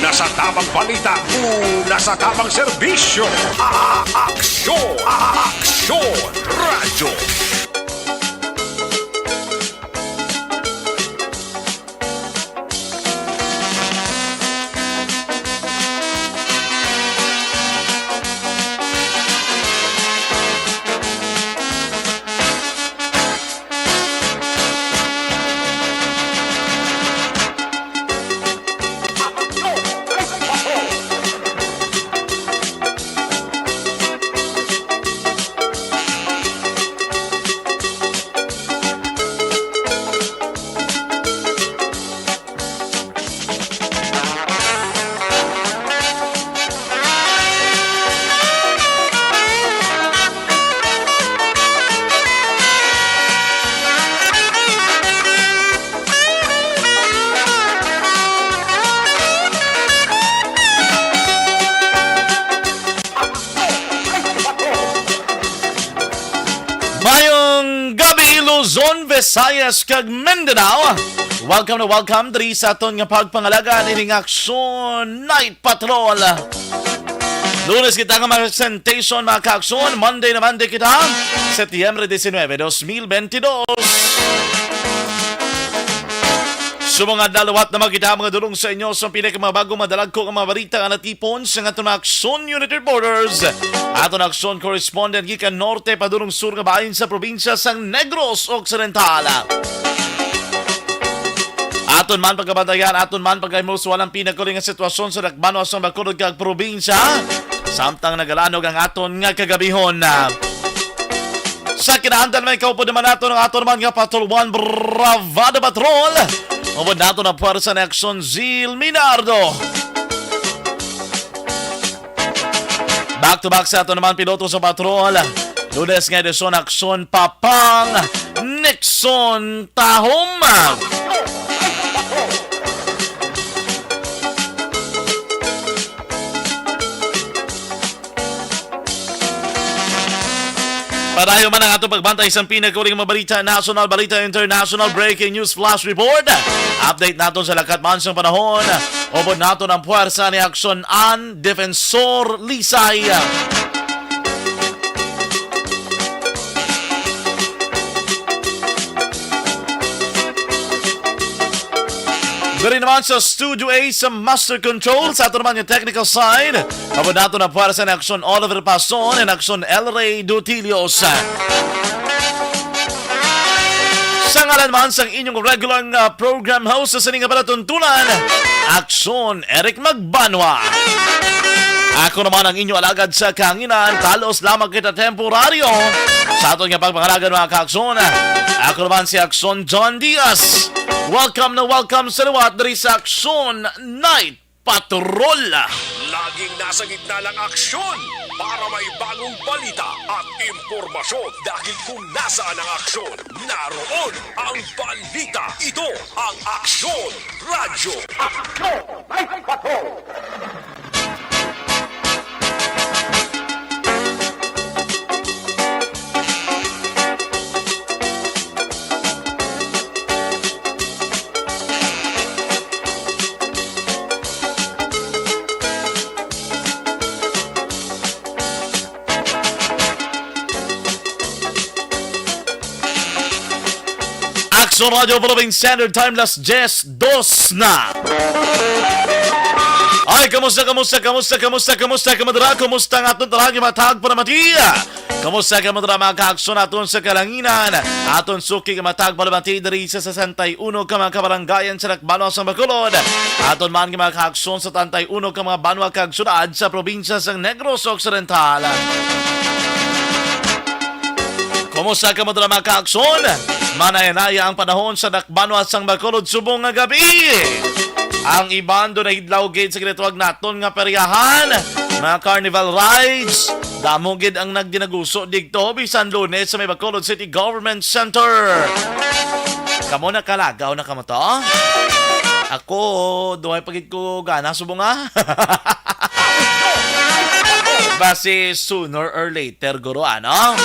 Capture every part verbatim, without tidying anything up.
Una sa tamang balita, una sa tamang serbisyo. A-, Aksyon! A-, Aksyon! Radyo! Mayong gabi, Luzon, Visayas, kag Mindanao. Welcome na welcome diri sa aton nga pagpangalaga nining Aksyon Night Patrol. Lunes kita nga presentation, mga ka-Aksyon. Monday naman di kita, Setyembre diecinueve, dos mil veintidós. Subong nga adlaw liwat na magkita, mga dulong, sa inyo sa pinakamabago, madalagko nga mga balita nga natipon sa aton mga Aksyon Unit Reporters, aton Aksyon Correspondent gikan norte padulong sur nga bahin sa probinsya sang Negros Occidental. Aton man pagabantayan, aton man pagahimo sa walang pinakuli nga sitwasyon sa dakbanon sang Bacolod kag probinsya, samtang nagalanog ang aton nga kagabihon. Sa kinaandan, may kaupod naman nato ang aton man nga Patrol One Bravado Patrol. Upod nato na puwersa ni Aksyon Zil Minardo. Back to back sa ato naman piloto sa patrol. Lunes nga edisyon, Aksyon Papang Nixon Tahom. Padayon man ang atong pagbantay sa pinakauling mga balita, national balita, international breaking news flash report. Update naton sa lakat man sang panahon. Upod naton ang puwersa ni Aksyon An Defensor Lisay. Diri naman sa Studio A sa Master Control, sa ato naman yung technical side, upod naton ang puwersa ni Aksyon Oliver Pason and Aksyon El Rey Dutilios. Sa ngalan man sang inyong regular nga program host sa sining nga palatuntunan, Aksyon Eric Magbanwa. Ako naman ang inyo alagad sa kahanginan, talos lamang kita temporaryo sa aton nga pagpangalagan, mga ka-Aksyon. Ako naman si Aksyon John Diaz. Welcome na welcome sa liwat diri sa Aksyon Night Patrol. Laging nasa gitna ng aksyon para may bagong balita at impormasyon. Dahil kung nasaan ang aksyon, naroon ang balita. Ito ang Aksyon Radyo. Aksyon Night Patrol. Aksyon Radyo Philippine Standard Time, las diyes dos na. Ay, kamusta, kamusta, kamusta, kamusta, kamusta, kamusta, kamusta ang aton talaga matag panamati? Kamusta, kamusta, mga ka-Aksyon, aton sa kalanginan? Aton suki nga matag panamati diri sa sesenta y uno ka mga kabarangayan sa Dakbanon sang Bacolod. Aton man nga mga ka-Aksyon sa treinta y uno ka mga banwa kag syudad sa probinsya sang Negros Occidental. Kumusta kamo dira, mga ka-Aksyon? Manaya-naya ang panahon sa dakbanwa sang Bacolod subong nga gabi. Ang iban do nahidlaw gid sa ginatawag naton nga peryahan, mga carnival rides. Damo gid ang nagdinaguso digto bisan Lunes sa may Bacolod City Government Center. Kamo nakalagaw na kamo to? Ako, duhay pa gid ko gana subong, ah. Basi sooner or later, guro, ano?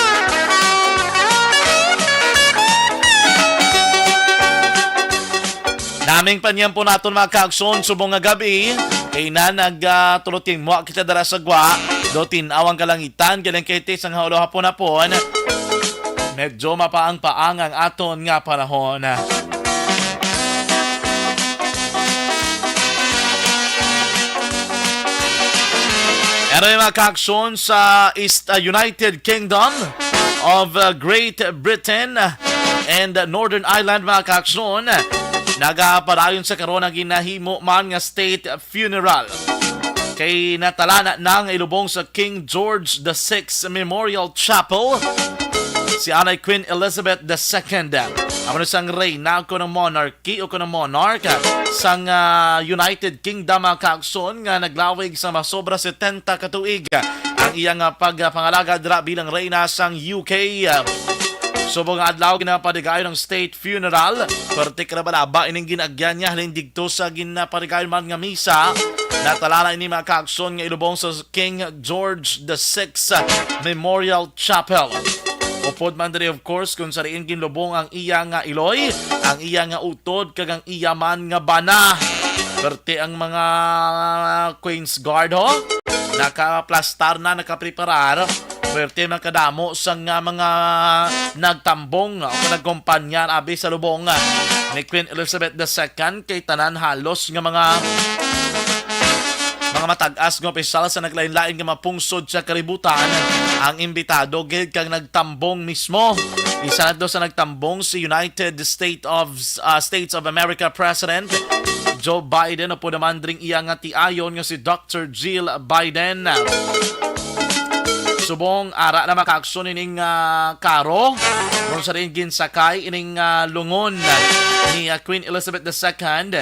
Naming panyampo naton, mga ka-Aksyon, subong nga gabi. Kay na nag, ah, tulot kay mo kita dara sa gwa, do tin-aw ang kalangitan, galing kay ti sang hapon-hapon. Medyo mapaang-paang ang aton nga panahon. Pero yung mga kaaksyon sa East, uh, United Kingdom of, uh, Great Britain and Northern Ireland, mga kaaksyon, nagapadayon sa karon ang ginahimo man nga state funeral. Kay natala na nga ilubong sa King George the Sixth Memorial Chapel si anay Queen Elizabeth the Second. Amo na sang reyna ko ng monarchy o ko ng monarch sang, ah, United Kingdom, mga kaagson, nga naglawig sa masobra setenta ka tuig ang iyang, ah, pagpangalagad dira bilang reyna sang U K. Subong nga adlaw, ginapadigayon ang state funeral. Perti ka na ba ining ginagyan niya halin didto sa ginapadigayon man nga misa? Natala na ini, mga kaagson, nga ilubong sa King George the Sixth Memorial Chapel. Upod man diri, of course, kung sa diin ginlubong ang iya nga iloy, ang iya nga utod, kag ang iya man nga bana. Perti ang mga Queen's Guard, ho? Nakaplastar na, nakapreparar. Perti man kadamo sang, ah, mga nagtambong, ah, o nagkumpanya abi sa lubong, ah, ni Queen Elizabeth the Second, kay tanan halos nga mga, mga matag-as nga opisyal sa naglain-lain nga mga pungsod sa kalibutan ang imbitado gid kag nagtambong mismo. Isa na to sa nagtambong si United State of, ah, States of America President Joe Biden, upod naman dring iya nga tiayon nga si Doctor Jill Biden. Subong ara na, mga kaagson, ining, ah, karo kung sa diin ginsakay ining, ah, lungon ni, ah, Queen Elizabeth the Second.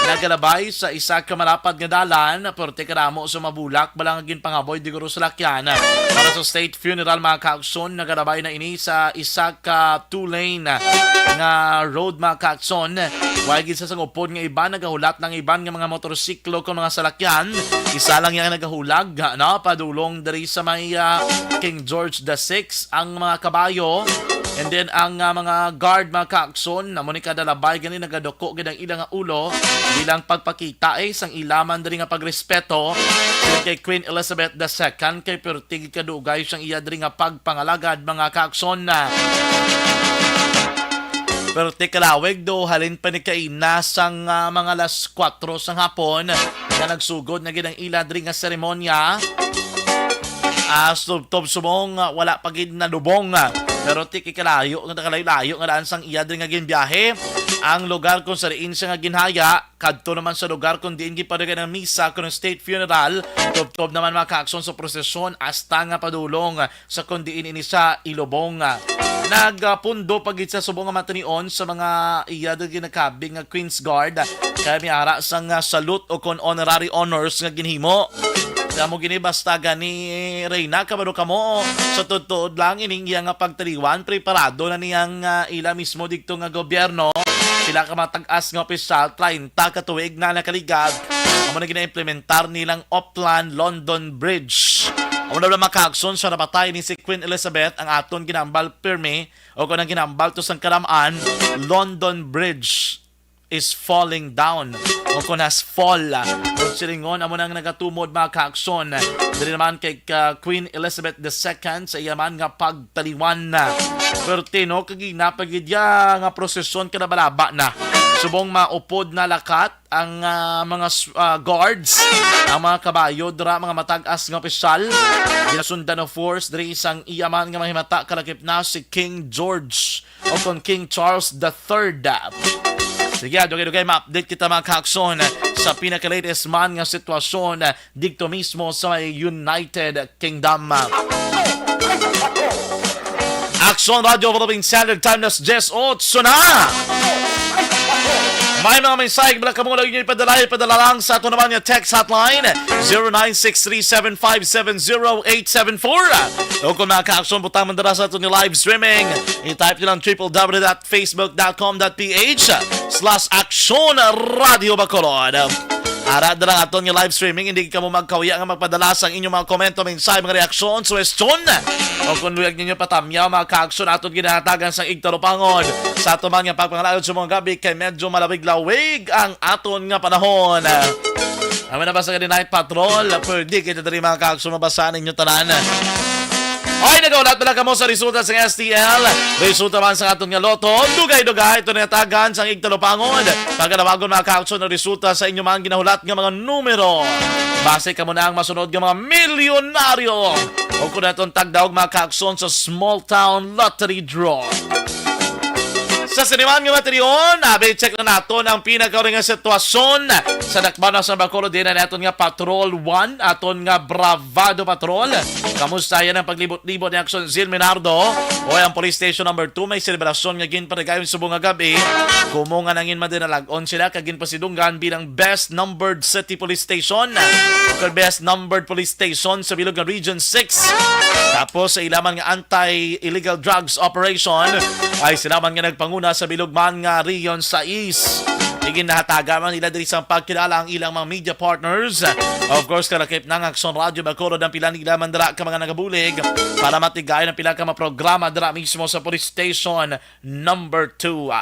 Nagalabay sa isa ka malapad nga dalan, perti kadamo sa mabulak bala nga ginpangaboy diguro sa lakyan. Para sa state funeral, mga kaagson, nagalabay na ini sa isa ka two-lane nga road, mga kaagson. Way gid sa sangupod nga iban, nagahulat lang iban nga mga motorsiklo kung mga salakyan. Isa lang yang nagahulag, ha, no? Padulong diri sa may, ah, King George the Sixth ang mga kabayo. And then ang, ah, mga guard, mga kaagson, amo ni kada labay gani nagaduko gid ang ilang ulo bilang pagpakita, eh, sang ila man diri nga pagrespeto kay Queen Elizabeth the Second, kay perti gid kadugay sang iya diri nga pagpangalagad, mga kaagson. Perti kalawig do, halin pa ni kaina sang, ah, mga alas kuwatro sang hapon nga nagsugod na gid ang ila diri nga seremonya. Ah, tubtob subong, ah, wala pa gid nalubong, ah, pero ti kay kalayo, nga kalayo-layo nga daan sang iya diri nga ginbiyahe. Ang lugar kung sa diin siya nga ginhaya, kadto naman sa lugar kung diin ginpadugay ang misa, kung ang state funeral, tubtob naman, mga kaagson, sa prosesyon hasta nga padulong sa kung diin ini siya ilubong. Nagapundo pa gid sa subong nga matinion sa mga iya diri ginakabig nga Queen's Guard, kay may ara sang, ah, salute o kon honorary honors nga ginhimo. Kamo gini basta gani, reyna, kabalo kamo. Sa tuod-tuod lang, ining iya nga pagtaliwan, preparado na niyang, ah, ila mismo didto nga gobyerno. Pila ka matag-as nga opisyal, treinta ka tuig na nakaligad. Amo na gina-implementar nilang Oplan London Bridge. Amo na lang, mga kaagson, sa napatay ni si Queen Elizabeth, ang aton ginambal pirmi, o kung ang ginambal to sang kalamaan, London Bridge is falling down, o kung has fall. Kung silingon, amo nang nagatumod, mga kaagson. Diri naman kay, ah, Queen Elizabeth the Second sa iya man nga pagtaliwan na. Pero tino, kagina pa gid ya nga prosesyon kalabalaba na. Subong maupod na lakat ang, ah, mga s-, ah, guards, ang mga kabayo dira, mga matag-as nga opisyal. Ginasundan of force diri sang iya man nga mahimata kalakip na si King George o kon King Charles the Third. Sige, dugay-dugay ma-update kita, mga kaagson, sa pinaka-latest man nga sitwasyon didto mismo sa may United Kingdom. Aksyon Radio Philippine Standard Time, alas diyes otso na. May mga mensahe bala kamo, lagi niyo ipadala, ipadala lang sa ato naman yung text hotline, zero nine six three seven five seven zero eight seven four. O kung, mga kaaksyon, butang man dala sa ato ni live streaming, i-type niyo lang triple w dot facebook dot com dot ph slash aksyon radio bacolod. Ara dala ato ni live streaming, hindi kamo magkahuya nga magpadala sa inyong mga komento, mensahe, mga reaksyon, suwestyon. O kung luyag ninyo patamyaw, mga kaaksyon, aton ginahatagan sa igtalupangon sa ato man nga pagpangalagad sa mga gabi kay medyo malawig-lawig ang aton nga panahon. Ang mga nabasa ka ni Night Patrol, pwede kita diri, mga kaakson, mabasa ninyo tanan. Ay, nagahulat na lang kamo sa resulta sa S T L. Resulta man sa aton nga lotto. Dugay-dugay, ito na tagan sa igtalupangod. Pagkanawagon, mga kaakson, ang resulta sa inyo man ginahulat nga mga numero. Basi kamo na ang masunod nga mga milyonaryo. O kung naton tagdaog, mga kaakson, sa small town lottery draw. Sa siniman nga materion, abi, check na naton ang pinakauri nga sitwasyon sa dakbanan sa Bacolod. Din na naton nga Patrol one, aton nga Bravado Patrol. Kamusta yan ang paglibot-libot ni Action Zil Minardo? O ang Police Station number two, may selebrasyon nga ginpatigayon subong nga gabi. Kumo nga nangin madinalag-on sila kag ginpasidunggan bilang best numbered city police station o best numbered police station sa bilog nga Region six. Tapos sa ilaman nga anti-illegal drugs operation, ay sila man nga nagpanguna sa bilog man nga Region sais. Iginahatagan man nila diri sa pagkilala ang ilang mga media partners. Of course, kalakip na nga Aksyon Radyo Bacolod ang pila nila man dira ka mga nagabulig para matigayon ang pila ka mga programa dira mismo sa police station number two.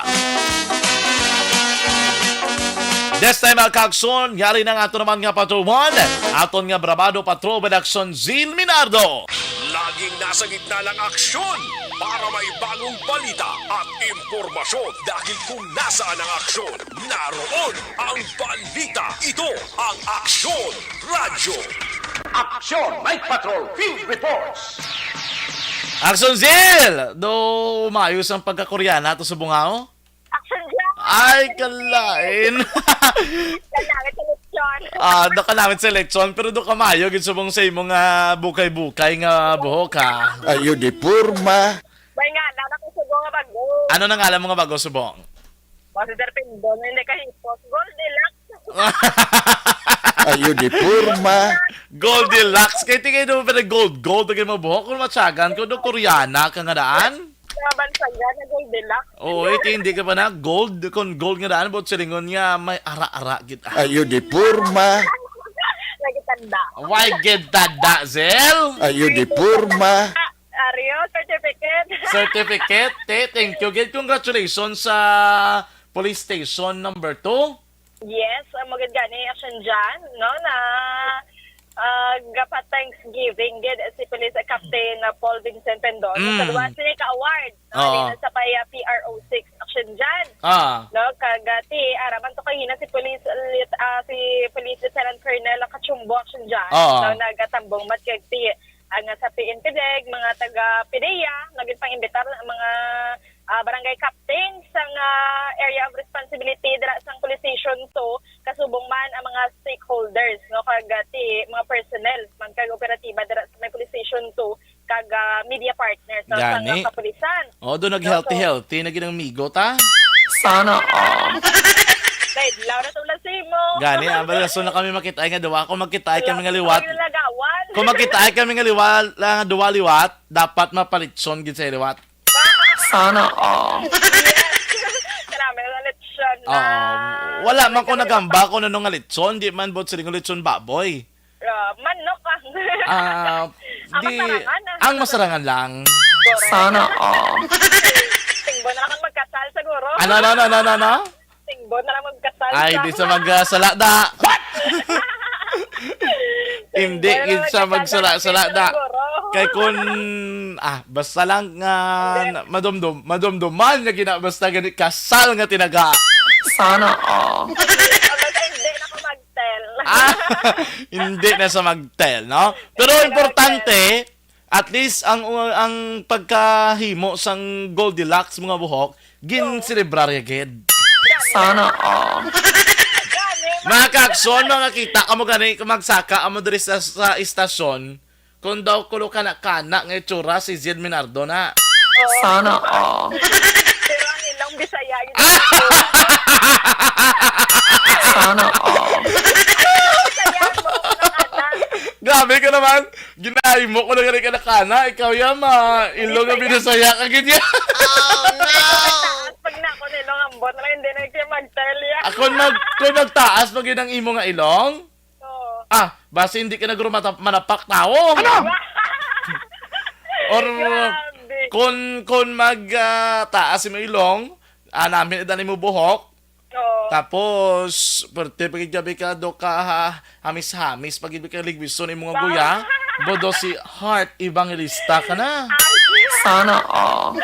This time, mga kaakson, yari na nga ato naman nga Patrol one, aton nga Bravado Patrol with Action Zil Minardo. Laging nasa gitna ng aksyon para may bagong balita at impormasyon, dahil kung nasaan ang aksyon, naroon ang balita. Ito ang Aksyon Radyo. Aksyon Night Patrol Field Reports. Action Zil! Do maayos ang pagka-Koreana to sa bungao? Action Zil! Ay, kalain! Kailangan sa lechon. Ah, do ka namin sa lechon, pero do ka maayo gid subong sa imo nga bukay-bukay nga buhok, ha? Ayo di porma. May nga, anak ko subong nga bago. Ano nang alam mo nga bago subong? Mga Sir Pindon, hindi ka hipos. Goldilocks. Ayo di porma. Goldilocks. Kay tingay naman pa na gold, gold ang mga buhok. Kung matyagan ko, no, Koreana ka nga daan? Mga bansagan na Goldilocks. Oo, eh, kay hindi ka pa na gold. Kung gold nga daan, buot silingon nga may ara-ara gid. Ah. Ayo di porma. Nagitanda. Why gid tada, Zel? Ayo di porma. Ario, certificate. Certificate, te. Thank you gid. Congratulations sa police station number two. Yes, amo gid gani, Action Jan, no, na, ah, gapa-Thanksgiving gid si Police Captain, ah, Paul Vincent Pendon. Mm. Sa duwa sini ka award, no, Oo. Dito sa paya P R O six Action Jan. Ah. No, kag, ah, ti, ara man to kahina si Police Lit-, ah, si Police Lieutenant Colonel Cachumbo Action Jan. Oo. No, nagatambong mat kag ti, ang, ah, sa P N P DEG, mga taga PDEA, naging pang-imbitar ang mga, ah, barangay captain sang, ah, area of responsibility dira sang Police Station two, kasubong man ang mga stakeholders, no, kag, ah, ti, mga personnel man kag operatiba dira sa may Police Station two, kag, ah, media partners, no, sa Gani. Mga kapulisan. Oh, do nag-healthy-healthy na gid ang migo ta. Sana all. Dahil law na to lang sa imo. Gani, ah, bala, so na kami makita nga duwa. Kung magkita kami nga liwat, Wala na nagawan. Kung magkita kami nga liwa-, lang duwa liwat, dapat mapalitson gid sa liwat. Sana all. Yes. Karami na lechon na. Oo. Wala man ko nagamba kung ano nga lechon, di man buot siling lechon baboy. Ah, manok ang Ah, Ang di, masarangan, ah. Ang masarangan lang. Correct. Sana all. Tingbo na lang ang magkasal siguro. Ano, ano, ano, ano, ano? Tingbo na lang magkasal Ay, sa di sa magsala da. What? Hindi, Tingbo na lang gid sa magkasal magsala-sala sa da. Siguro. Kay kun, ah, basta lang nga Hindi. na-, madumdum, madumduman nga gina-, basta gani kasal nga tinaga. Sana all. Basta hindi na ko mag-tell. Ah, hindi na sa mag-tell, no? Pero Hindi na importante, mag-tell. At least ang, ang pagkahimo sang Goldilocks mga buhok, ginselebrar ya gid. Sana all. Mga kaakson, mga kita kamo gani kung magsaka amo diri sa, sa istasyon, kung daw kulo kana-kana nga itsura si Zed Minardo na. Oo. Sana all. Pero ang ilang Bisaya, yun. Sana all. Bisaya mo, ano ka na? Grabe ka naman. Ginahimo ko na gani kana-kana. Ikaw, ya, ma, ilong nga Bisaya ka gid ya. Oh, no! Pag taas, pag nako nilong ambot, lang hindi na siya mag-tell ya. Ah, kung mag-, kung magtaas pa gid ang imo nga ilong? Oo. Ah, basi hindi ka na guro mata-, manapak tawo. Ano? Or Grabe. kung, kung mag, ah, taas imo ilong, ah, nami na mo buhok, Oo. Tapos, pwerte pa gid gabi ka, do ka, ha, hamis-hamis pa gid ka ligwison imong mga guya. Bodo si Heart Evangelista ka na. Sana all.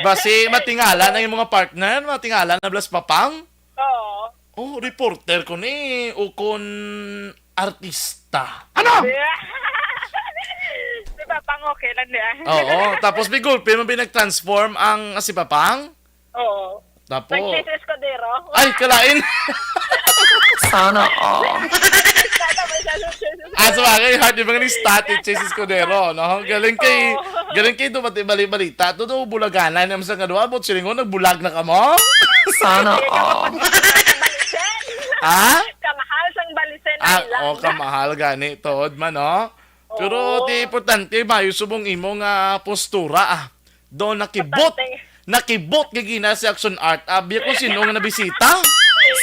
Basi matingala na yung mga partner, matingala na blas papang. Oo. Oh, reporter ko ni, o kon artista. Ano? Si Papang okay lang niya. Oo, tapos may gulpi man ba nag-transform ang, ah, si Papang? Oo. Tapos Nag-Chase Escudero. Ay, kalain. Sana all. Sana may sa Chase Ah, sa bagay, Heart Evangelista, Chase Escudero, no? Galing kay, Oo. Galing kay, dumati bali-balita. Todo bulaganan naman sa kadwa, but silingon, nagbulag na ka mo? Sana all. Balisen. Ha? Kamahal sang balisen Ah, lang. Oh, kamahal gani, tuod man, no? Pero Oo. Ti importante, mayo subong imo nga postura, ah. Do nakibot. Importante. Nakibot gagina si Action Art. Abi ko sino nga nabisita.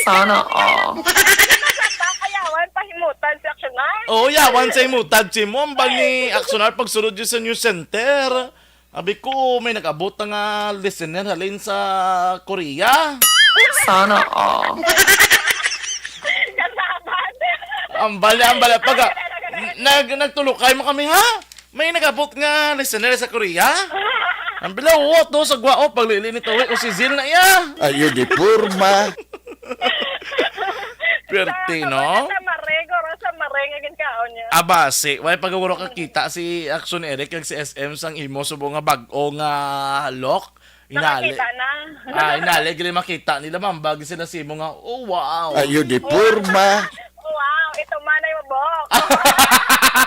Sana all. Sa pa, kayawan, pahimutan si Action Art. Oo, yawan sa imutad si mo. Ang bal ni Action Art pagsulod yun sa News Center. Abi ko, may nag-abot na nga listener halin sa Korea. Sana all. Kasama. Ang bali, ang bali. Pag, nag, nagtulukay mo kami, ha? May nag-abot nga listener sa Korea? Ang bilawot, no? Sa gwao, paglili ni Tawi, o si Zil na iya. Ayo di porma. Pwerte, no? Sa Marego, sa Marego, gid kaon niya. Aba, si, way pagawaro ka kita si Action Eric kag si S M sang imo subo nga bag-o nga look. Inali. Nakakita na. Ah, inali, gili makita nila, mambag sila sa imo nga, "Oh, wow." Ayo di porma. Wow, ito man ay mabok.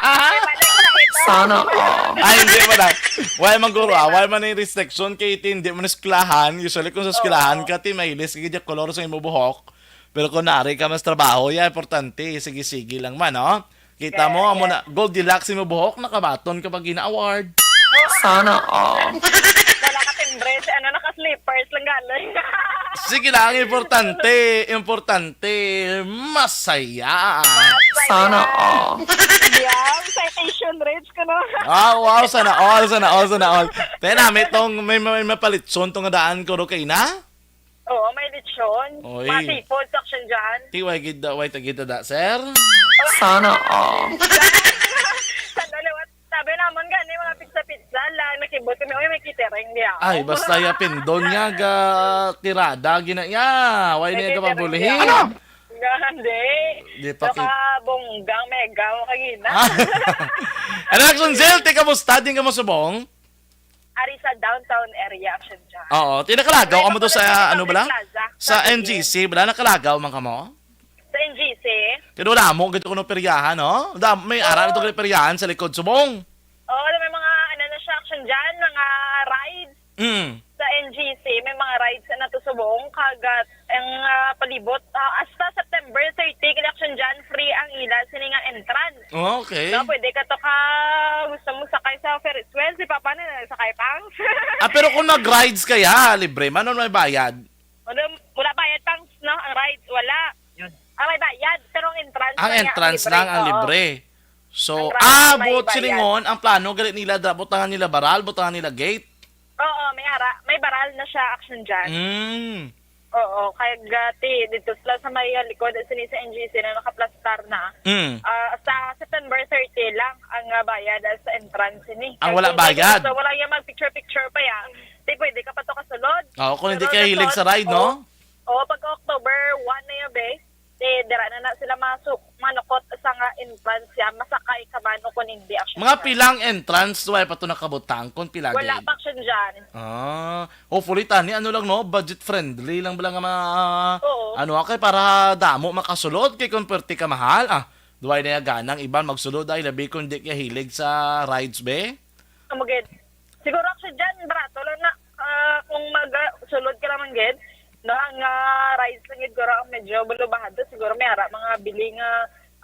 May balik na ito. Sana all. Ay, hindi man lang. Wala man guro, ah. Wala man yung restriction kay iti, hindi man eskwelahan. Usually kung sa eskwelahan Oo. ka, ti, mahilis ka gid yung kolor sa imo buhok. Pero kung nari ka mas trabaho, ya, importante, sige-sige lang man, no? Kita mo, amo na, Goldilocks imo buhok, nakabaton ka pag gina-award. Sana all. Wala ka timbre, si ano, naka-slippers lang galing. Sige lang, importante, importante, masaya. Masaya. Sana all. Yeah, citation rates ko, no? Ah, wow, sana all, sana all, sana all. Tayo na, may tong, may, may mapalitson tong daan ko, okay na? Oo, may lechon. Oy. Mga seafood section dyan. Ti, way gid, way ta gid da, sir? Sana all. Sa dalawa, sabi naman gani, mga pizza-pizza lang. Nakibot kami, "Uy, may catering diya." Ay, basta ya pindon nga ga tirada, gina ya. Way May niya catering kapabulhi. diya. Ano? Nga, hindi. Di pa ki- Nakabonggang mega, makagina. Ah. Ano, Action Zil, ti, kamusta? Din ka mo subong? Ari sa downtown area, Action John. Oo, ti nakalagaw May ka mo to sa, Papalapit ano bala? Plaza. Sa Sa N G C, bala, nakalagaw man ka mo? Sa N G C. Pero wala mo, gito ko no peryahan, no? Da, may ara na to Oo. kay peryahan sa likod subong. Oo, may mga, ano na siya, Action John, mga rides Mm. sa N G C. May mga rides na to subong, kagat ang, ah, palibot. Ah, hasta September thirty, kay Action John, free ang ila sini nga entrance. Oh, okay. So, pwede ka to ka, gusto mo sakay sa Ferris wheel, si Papa na nagsakay pa. Ah, pero kung nag-rides kaya, libre man o may bayad? Wala, wala bayad pang, no? Ang rides, wala. Yun. Ah, may bayad, pero ang entrance Ang lang niya, entrance libre. lang ang Oo. libre. So, Ang rides ah, may buot bayad. silingon, ang plano, gali nila, dra-, butangan nila baral, butangan nila gate. Oo, may ara, may baral na siya, Action John. Mm. Oo, kay gati, dito sila sa may, ah, likod, sini sa N G C na nakaplastar na. Mm. Ah, sa September thirty lang ang, ah, bayad, ah, sa entrance ini. Ang Kay wala kung bayad? gusto mo lang yung mag-picture-picture pa yan, di pwede ka pa to kasulod. Oo, kung hindi Pero ka hilig sa dapat, ride, no? oo, oo, pagka October one na yun, be, di, dira na na sila masuk-, manukot sa nga entrance siya, masakay ka man o kung hindi, Action Mga John. pilang entrance, way pa to nakabutang, kung pila Wala gay? pa, Action John. Ah, hopefully, tani, ano lang, no? Budget friendly lang bala nga mga, Oo. ano, kay para damo makasulod, kay kung perti ka mahal, ah, duway na yung ganang iban magsulod, ay, labi kung di ka hilig sa rides, be? Amo gid. Siguro, Action John, barato lang na, ah, kung mag, ah, sulod ka naman gid, no, ang, ah, rides lang gid, siguro, ang medyo bulubahado, siguro, may ara, mga bili nga,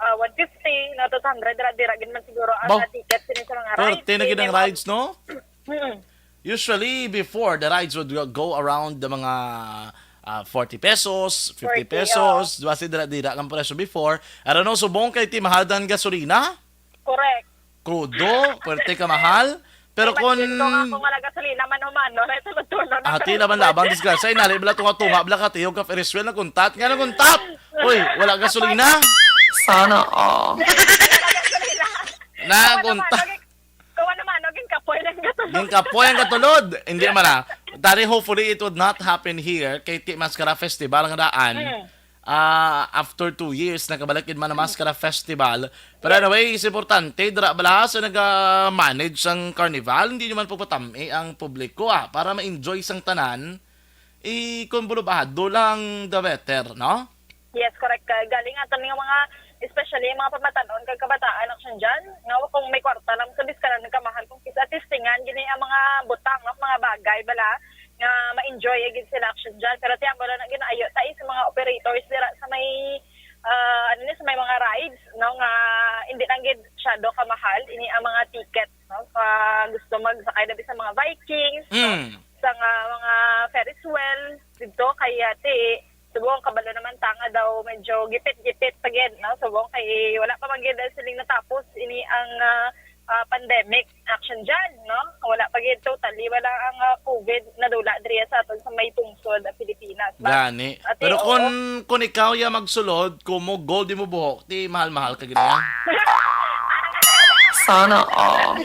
ah, one fifty na two hundred, dira, dira gid man siguro ang, Ba? ah, ticket sini sa mga rides. Perte na gid ang May mga rides, no? Mm. Usually, before, the rides would go, go around the mga, ah, forty pesos, fifty Forty, pesos, oo. Diba, si dira-dira ang presyo before. I don't know, subong kay ti mahal dan gasolina? Correct. Crudo, pwerte ka mahal. Pero Imagine ko nga kun kung wala gasolina man human, no? Wala tulog-tulog na Ah, pero tila man labang, disgrasya. Inali bala tunga-tunga bala ka, tiyog ka, Ferris wheel, naguntat nga, naguntat! Uy, wala gasolina! Sana all. Wala gasolina. Nagunta. Kung ano man, kung ano man, no? Ginkapoy lang gatulod. Ginkapoy ang gatulod. Hindi man, ah. Tari, hopefully it would not happen here kay Ti Mascara Festival nga daan. Mm. Ah, after two years, nakabalik gid man ang Mascara Festival. Pero Yes. anyway, is importante, dira bala sa naga-manage sang carnival, hindi nyo man pagpatami ang publiko, ah, para ma-enjoy sang tanan, i-, kung bulubado lang, the better, no? Yes, correct ka. Galing ato nga mga, especially yung mga pamatanon kag kabataan, action dyan, nga kung may kwarta lang sa biskaran, nagkamahal kung kisa, testingan, gini ang mga butang, no? Mga bagay, bala, nga ma-enjoy gid sila, action dyan. Pero tiyambo lang na ginaayo tayo sa mga operators dira sa may, ah, ano ni, sa may mga rides, no, nga hindi lang gid masyado kamahal ini ang mga ticket, no, sa gusto magsakay dabi sa mga Vikings, no, Mm. sa nga mga Ferris wheel dito kay ate. Subong kabalo naman ta nga daw medyo gipit-gipit pa gid, no? Subong kay wala pa man gid siling natapos ini ang, ah, ah, pandemic, action dyan, no? Wala pa gid totally, wala ang, ah, COVID nadula diri sa aton sa may pungsod, ah, Pilipinas. But, Gani. ate, Pero oo. kung, kung ikaw ya magsulod, kumo gold mo buhok, ti mahal-mahal ka gid ya. Sana all.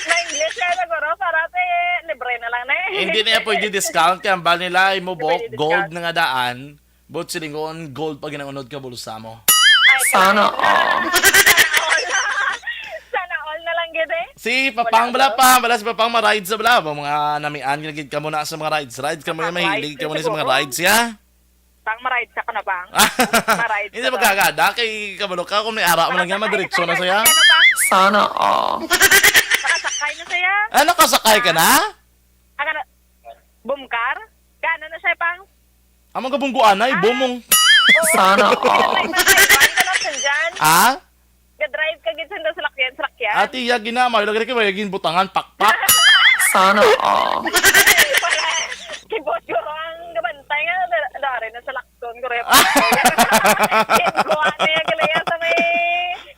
Ma-English na siguro, para te, libre na lang na eh. Hindi na pwede discount, kaya ang bali nila, imo Hindi buhok, pwede gold discount. na nga daan, but silingon, gold pa ginangunod ka bulsa mo. Ay, Sana grabe. all. Sana all. Sana all na lang gid eh. Si Papang Wala bala to. pa, bala si Papang ma-rides na bala. Bang mga namian, ginagid ka muna sa mga rides. Rides ka muna, Papang mahilig rides ka muna sa mga siguro. rides, ya? Pang ma-rides ako na, Pang. Ma-rides Hindi ka ba? magkagada, kay kabalo ka, kung may ara mo lang yan, Nakasakay madiretso na na saya. Ano, Pang? Sana all. Nakasakay na saya. Ah, nakasakay ka na? Ang ano, boom car? Gano na siya, Pang? Amang gabungguan na, Ah. ibomong. Oo. Sana all. May mga iwan ka na siya dyan. Ah? Ga-drive ka gid sa salakyan, salakyan. Ate, ya, ginamay, lagi na kayo, yung butangan, pakpak. Sana all. Kibot ko ang gabantay nga, da-, dari na sa Lacson, ko rin. Kibot ko, ano yung galaya sa may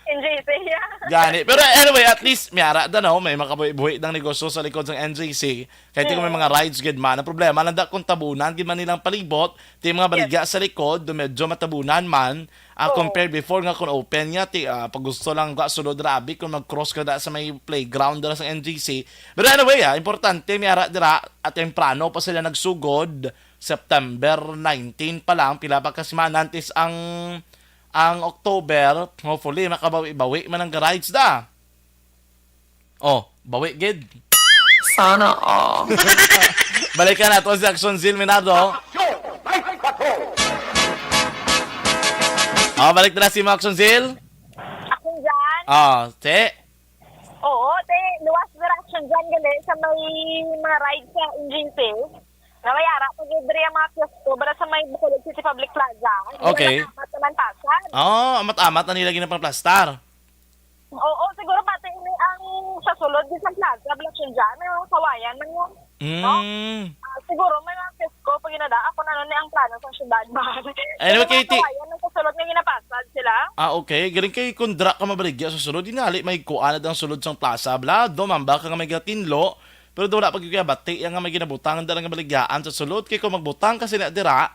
N J C, ya. Gani. Pero anyway, at least, may ara da, no? May makabuhi-buhi dang negosyo sa likod sang N J C. Kay ti kung may Mm. mga rides gid man, ang problema lang da kung tabunan gid man nilang palibot, ti mga Yes. baligya sa likod, do medyo matabunan man, ah, Oo. compare before nga kung open nga, ti, ah, pag gusto lang ga sulod rabi kung mag-cross ka da sa may playground dira sa N G C. Pero anyway, ah, importante, may ara dira, at temprano pa sila nagsugod, September nineteen pa lang, pila pa ka semana antes ang, ang October, hopefully, makabawi-bawi man ang rides da. Oh, bawi gid. Sana all. Balikan nato si Action Zil Minardo. Oh, balik na si Action Zil. Action Zil? Ah, te. Oo, te, luwas direction dyan gali sa may mga ride sa N G C. Namayara pa gid diri ang mga kiosko, bala sa may Bacolod City Public Plaza. Hindi Okay. na amat naman pasad. Oh, amat-amat na nila ginapangplastar. Oo, siguro pati ini ang sa sulod din sa plaza, bala siya dyan. May mga kawayan man yun. No? Mm. Ah, siguro may mga kiosko pag ginada, ako na nun ang plano sa syudad ba? Anyway, May mga Katie. kawayan ang sa sulod nga ginapasad sila. Ah, okay. Galing kay kundra ka mabaligya sa sulod. Dinali may kuan ang sulod sang plaza. Bla, do mamba ka nga may gatinlo. Pero do wala pag kaya bati nga may ginabutangan dala nga baligyaan sa sulod. Kay kung magbutang kasi na dira,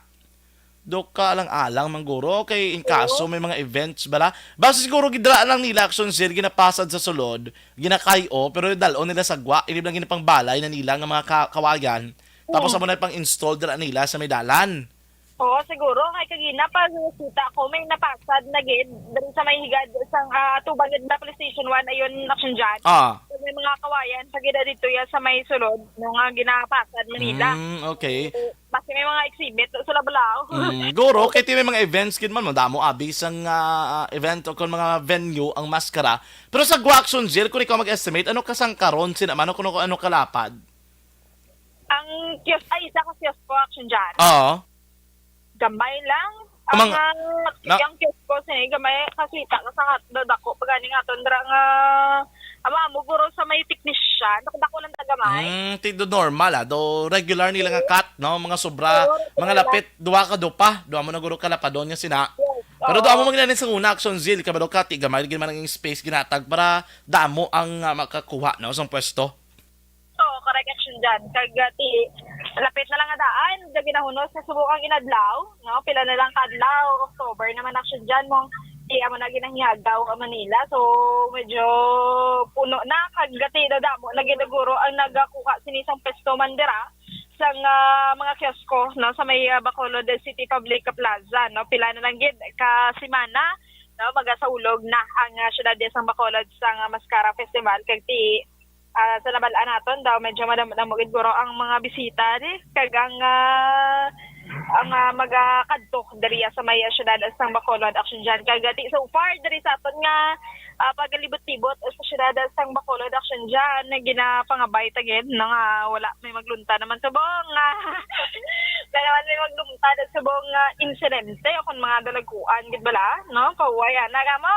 do ka lang alang mangguro. Kay in kaso Oo. may mga events bala. Basta siguro gidra lang nila action sir, ginapasad sa sulod, ginakayo, pero dalon nila sa gwa, ini lang ginapangbalay na nila nga mga ka-, kawayan. Tapos Hmm. amo na pang install dira nila sa may dalan. Oo, siguro. Kay kagina pa nakita ko, may napasad na gid diri sa may higad sang, ah, tubang gid na police station one, ayun, action dyan. Ah. So, may mga kawayan sa gid dito ya sa may sulod, no, nga ginapasad man nila. Mm, okay. So, basta may mga exhibit, sila balaw. Mm, guro, kay ti may mga events gid man, madamo abi sang, ah, event o kung mga venue ang maskara. Pero sa Guaction Jail, kung ikaw mag-estimate, ano kasangkaron, sin-, ano, kung ano kalapad? Ang kiosk, ay, isa ka kiosk ko, action dyan. Oo. Gamay lang. Ang, Amang-, ah, na- ang kiosk ko, sini, gamay, kasi ta, sa nga, dako, pag ani nga, tundra nga, ama, mo, guro sa may technician, dako, dako lang ta gamay. Mm, ti do normal, ah. Do regular nila nga Oo. cut, no? Mga sobra, Oo, mga regular. lapit, duwa ka dupa. Duwa mo na guro kalapadon nga sina. Yes, Pero oo. duwa mo maginanin sa una, action zeal, kabalo ka, ti gamay, lagi naman ang space ginatag para damo ang, ah, makakuha, no? Sa pwesto. Correct, Action Jan. Kag, ah, ti, lapit na lang nga daan, da ginahunos sa subong ang inadlaw, no? Pila na lang ka adlaw, October naman, Action Jan, mo ti amo na ginahiyagaw ang Manila. So, medyo puno na, kag gati na damo na ginaguro ang nagakuha sini sang pwesto man dira sang, ah, mga kiosko, no, sa may, ah, Bacolod City Public Plaza, no? Pila na lang gid ka semana, no, magasaulog na ang, ah, siyudad sang Bacolod sang, ah, Mascara Festival, kag ti ah, sa nabal-an naton daw, medyo madamo-damo gid guro ang mga bisita di, kag ang, ah, ang, ah, magakadto diri sa may siyudad sang Bacolod, Action Jan. Kag, ah, ti, so far diri sa aton nga, ah, pagalibot-libot sa siyudad sang Bacolod, Action Jan, ginapangabay ta gid, no, nga wala may maglunta naman subong, ah, wala naman may maglunta subong, ah, insidente o kung mga dalagkuan gid bala, no? Pahuway na kamo.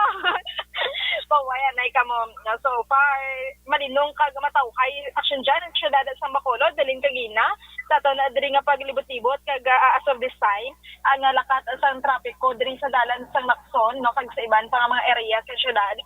Pahuway na kamo. So far, malinong kag matawhay, Action Jan, ang siyudad sang Bacolod, Daling Kagina. Sa aton na diri nga paglibot-libot kag, ah, as of this time, ang, ah, lakat sang trapiko diri sa dalan sang Lacson, no, kag sa iban pa nga mga area sa siyudad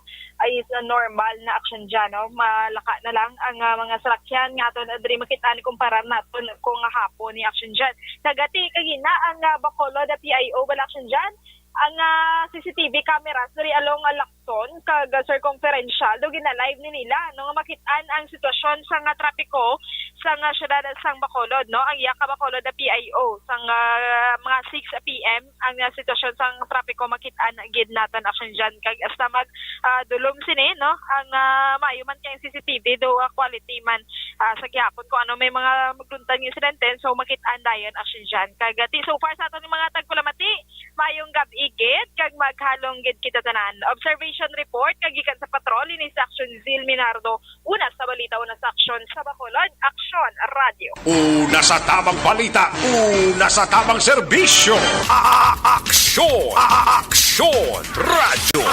ay is, ah, normal na, Action Jan, no. Malaka na lang ang, ah, mga salakyan nga aton na diri makit-an kumpara naton kung hapon ni, Action Jan. Kag ti kagina ang, ah, Bacolod P I O bala, Action Jan, ang, ah, C C T V cameras diri along, ah, Lacson kag, ah, Circumferential, daw gina-live ni nila, no, nga makit-an ang sitwasyon sa nga trapiko sa nga siyudad sang Bacolod, no, ang iya ka Bacolod P I O sang, ah, mga six P M ang, ah, sitwasyon sang trapiko makit-an gid naton, Action Jan, kag hasta mag, ah, dulom sini, no, ang, ah, maayo man kay C C T V do, ah, quality man, ah, sa gihapon kung ano may mga magluntad nga insidente, so makit-an dayon, Action Jan, kag, ah, ti so far sa aton mga tagpalamati, maayong gab-i gid kag maghalong gid kita tanan. Observation report kag gikan sa patrol ini sa Action Zil Minardo. Una sa balita, una sa aksyon sa Bacolod, Aksyon Radio. Una sa tamang balita, una sa tamang serbisyo. A-, a-, aksyon, a-, a-, aksyon, radyo.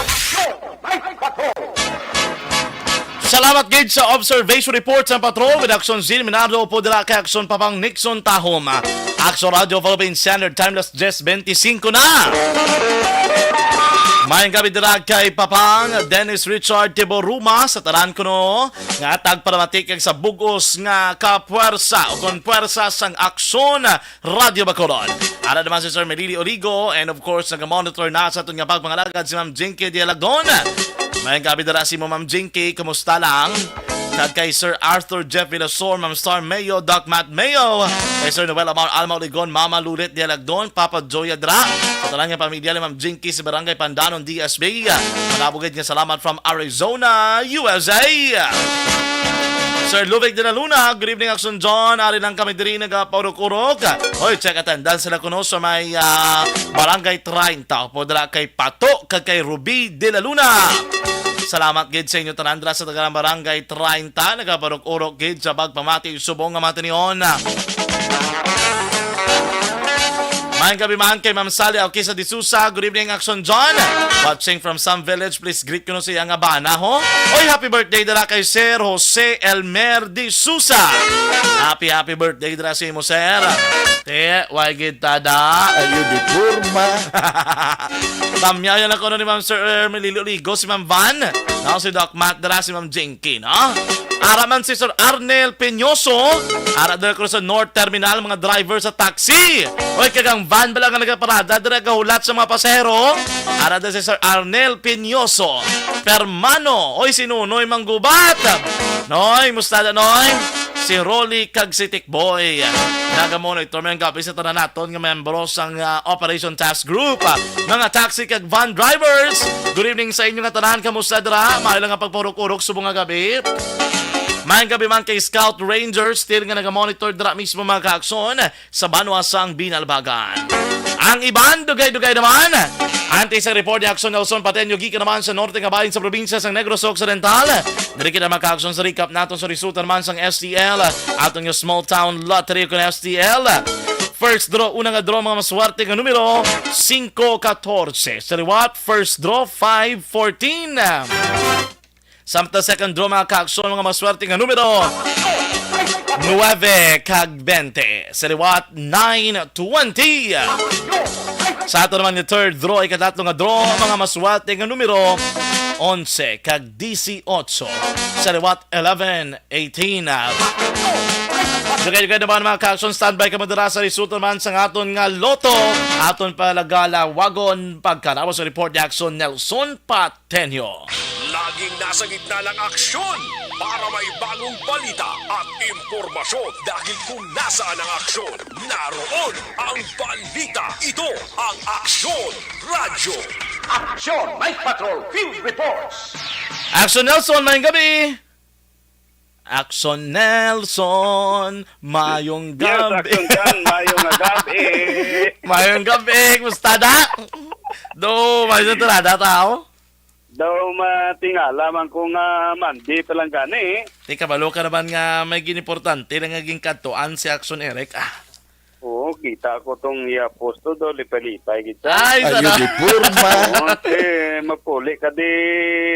Salamat gid sa observation report sa patrol with Action Zil Minardo po dira kay Action Papang Nixon Tahom. Action Radio Philippine Standard Time, alas diyes bente singko na. Maayong gabi dira kay Papang Dennis Richard Tiboruma sa tanan kuno nga tagpalamati kag sa bug-os nga kapwersa o kon pwersa sang Aksyon Radio Bacolod. Ara naman si Sir Melili Oligo, and of course, naga-monitor na sa aton nga pagpangalagad si Ma'am Jinky Dialagdon. Maayong gabi dira sa imo, Ma'am Jinky. Kumusta lang? Kag kay Sir Arthur Jeff Villasor, Ma'am Star Mayo, Doc Matt Mayo, kay Sir Noel Amar Alma Oligon, Mama Lulit Dialagdon, Papa Joya dira, sa tanan nga pamilya ni Ma'am Jinky sa Barangay Pandanon, D S B. Malabugid nga salamat from Arizona, U S A. Sir Luvig de la Luna, good evening, Action John. Ari lang kami diri nagapaurok-urok. Hoy, check attendance sila kuno sa may, ah, Barangay treinta. Upo dira kay Pato kag kay Ruby de la Luna. Salamat gid sa inyo tanan dira sa taga Barangay treinta. Nagapaurok-urok gid sa pagpamati subong nga mga tinion. Maayong gabi man kay Ma'am Sally Alquisa de Sousa. Good evening, Action John. Watching from Sam Village, please greet ko no sa iya nga bana, ho. Oy, happy birthday dala kay Sir Jose Elmer de Sousa. Happy, happy birthday dala sa imo, sir. Te, why gid tada? Ay, uniforma. Tamyaw yan ako no ni Ma'am Sir Ermilio Ligo, si Ma'am Van. Now, si Doc Matt dala, si Ma'am Jinky, no? Ara man si Sir Arnel Peñoso. Ara dala ko sa North Terminal, mga driver sa taxi. Oy, kagang van bala nga nagaparada dira gahulat sa mga pasahero. Ara dala si Sir Arnel Peñoso. Permano, oy, si Nunoy Manggubat. Noy, musta da, Noy? Si Rolly kag si Tikboy. Nagamonitor may ang gabi sa tanan naton nga membro sang, ah, Operation Task Group. Ah, mga taxi kag van drivers, good evening sa inyo nga tanan. Kamusta dira? Maayo lang ang pagpaurok-urok subong nga gabi. Maayong gabi man kay Scout Ranger, still nga nagamonitor dira mismo, mga kaakson, sa banwa sang Binalbagan. Ang iban, dugay-dugay naman. Antes sa report ni Action Nelson Pateño, gikan naman sa norte nga bahin sa probinsya sang Negros Occidental. Diri kita, mga kaakson, sa recap naton sa resulta naman sang S T L. Aton nga small town lottery kon S T L. First draw, una nga draw, mga maswerte nga numero, singko katorse. Sa liwat, first draw, five fourteen. Samtang second draw, mga kaakson, mga maswerte nga numero, nuebe kag bente. Sa liwat, nine twenty. Sa ato naman nga third draw, ikatatlo nga draw, mga maswerte nga numero, onse kag disiotso, sa liwat eleven eighteen. Dugay-dugay naman, mga ka-aksyon, standby kamo dira sa resulta naman sa aton nga loto. Aton palagalawagon pagkalawas sa report ni Aksyon Nelson Patenyo. Laging nasa gitna ng aksyon para may bagong balita at impormasyon. Dahil kung nasaan ang aksyon, naroon ang balita. Ito ang Aksyon Radyo. Aksyon Night Patrol Field Reports. Aksyon Nelson, mayong gabi. Aksyon Nelson, mayong Yes, gabi. Aksyon Jan, mayong gabi. Mayong gabi, kumusta da? Do, may sa tirada tao? Daw matingala man ko nga Monday pa lang gani. Di kabalo ka naman nga may ginimportante na nga ginkadtuan si Aksyon Eric. Ah. Oo, kita ko tong iya posto do, lipay-lipay kita. Ay, Ayo sana. Di porma. Oo, eh, mapuli ka di.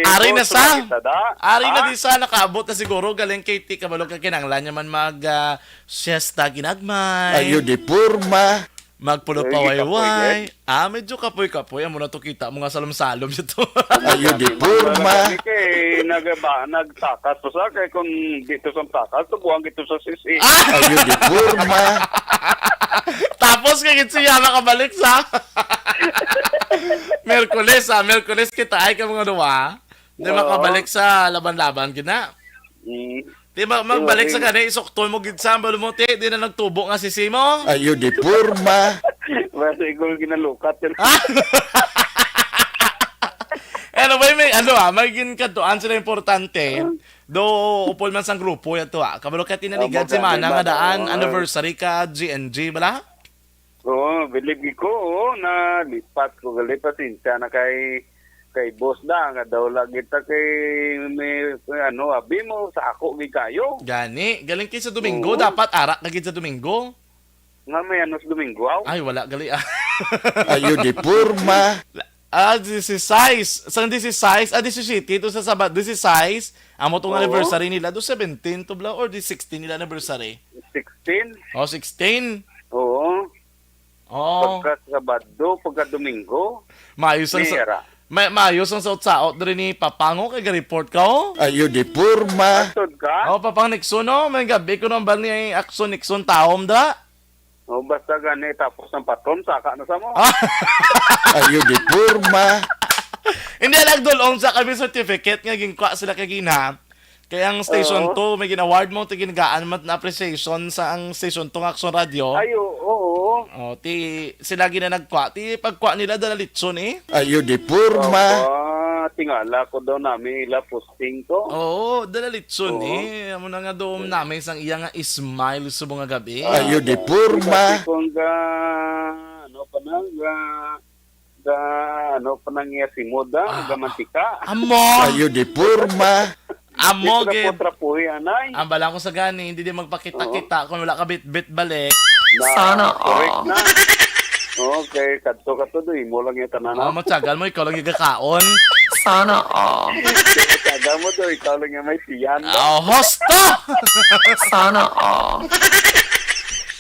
Ari na boss, sa. Kita da. Ari na Ah? Di sa, nakaabot na siguro. Galing kay ti kabalo ka kinanglan niya man mag ah, siesta ginagmay. Ayo di porma. Magpulo Ay, pa wayway. Kapoy, eh. Ah, medyo kapoy-kapoy. Amo na to kita mo nga salom-salom siya to. Ayo di porma. Kay nagaba, nagtakas to sa kay kung dito sa takas, tubuan dito sa sisi. Ah! Ayo di porma. Tapos kay gid siya makabalik sa Merkules, ah. Merkules kita ay ka mga duwa. Di Oo. Makabalik sa laban-laban gid na. Mm. Di ma-, magbalik sa Di, kani, isukton mo gid sa balo mo, ti, di na nagtubo nga sisi mo. Ayo di porma. Basta ikaw ang ginalukat. Anyway, may ano ah, may ginkadtuan sila importante. Do upol man sang grupo yan to ah. Kabalo ka tinaligan Amo si gani, Mana nga man, daan oo. Anniversary ka G N G, bala? Oo, bilib ko, oo, na lipat ko gali, pasensya na kay, kay boss da, nga daw lagi ta kay may, may ano, abi mo, sa ako gid kayo. Gani, galing kay sa Domingo, Oo. Dapat arak na gid sa Domingo. Nga may ano sa Domingo, aw? Ay, wala gali, ah. Ayo di porma. Ah, disisais. Sang disisais, ah, disisete to sa Sabado, disisais. Amo tong Oo. Anniversary nila, do seventeen to bla, or di sixteen nila anniversary? Sixteen? Oh, sixteen. Oo. Oh. Pagka Sabado, pagka Domingo. Maayos ang sa-, Mira. May, maayos ang saot-saot diri ni Papango kay ga-report ka, oh. Ayo di porma. Atod ka? Oh, Papang Nixon, oh. May gabi ko nang bal ni Action Nixon taom da. Oh, basta gani tapos ng patron, saka na sa mo. Ah. Ayo di porma. Hindi lang dulong sa kami certificate nga ginkwa sila kagina. Kay ang Station Oo. Two, may gin-award mo, ti ginagaan man na appreciation sa ang Station Two nga Action Radio. Ay, oo, oo. Oh, ti sila gina nagkwa, ti pagkwa nila dala litson eh. Ayo di porma. Aba, tingala ko daw nami ila posting to. Oo, dala litson Oo. Eh. Amo na nga doon nami sang iya nga smile sa mga gabi. Ayo di porma. Kasi kung ga, ano pa na, ga, ga, ano pa nang iya simod, ah, Ah, ga mantika. Amo. Ayo di porma. Amo Di gid. Trapo-trapohi, anay. Ang bala ko sa gani, hindi di magpakita-kita kung wala ka bitbit balik. Na, Sana correct all. Na. Okay, kadto ka to, do, imo lang yung tanan, Amo, ah. Tsagal mo, ikaw lang yung gakaon. Sana all. Tsagal mo, do, ikaw lang yung may tiyan, do. Ah, hosto! Sana all.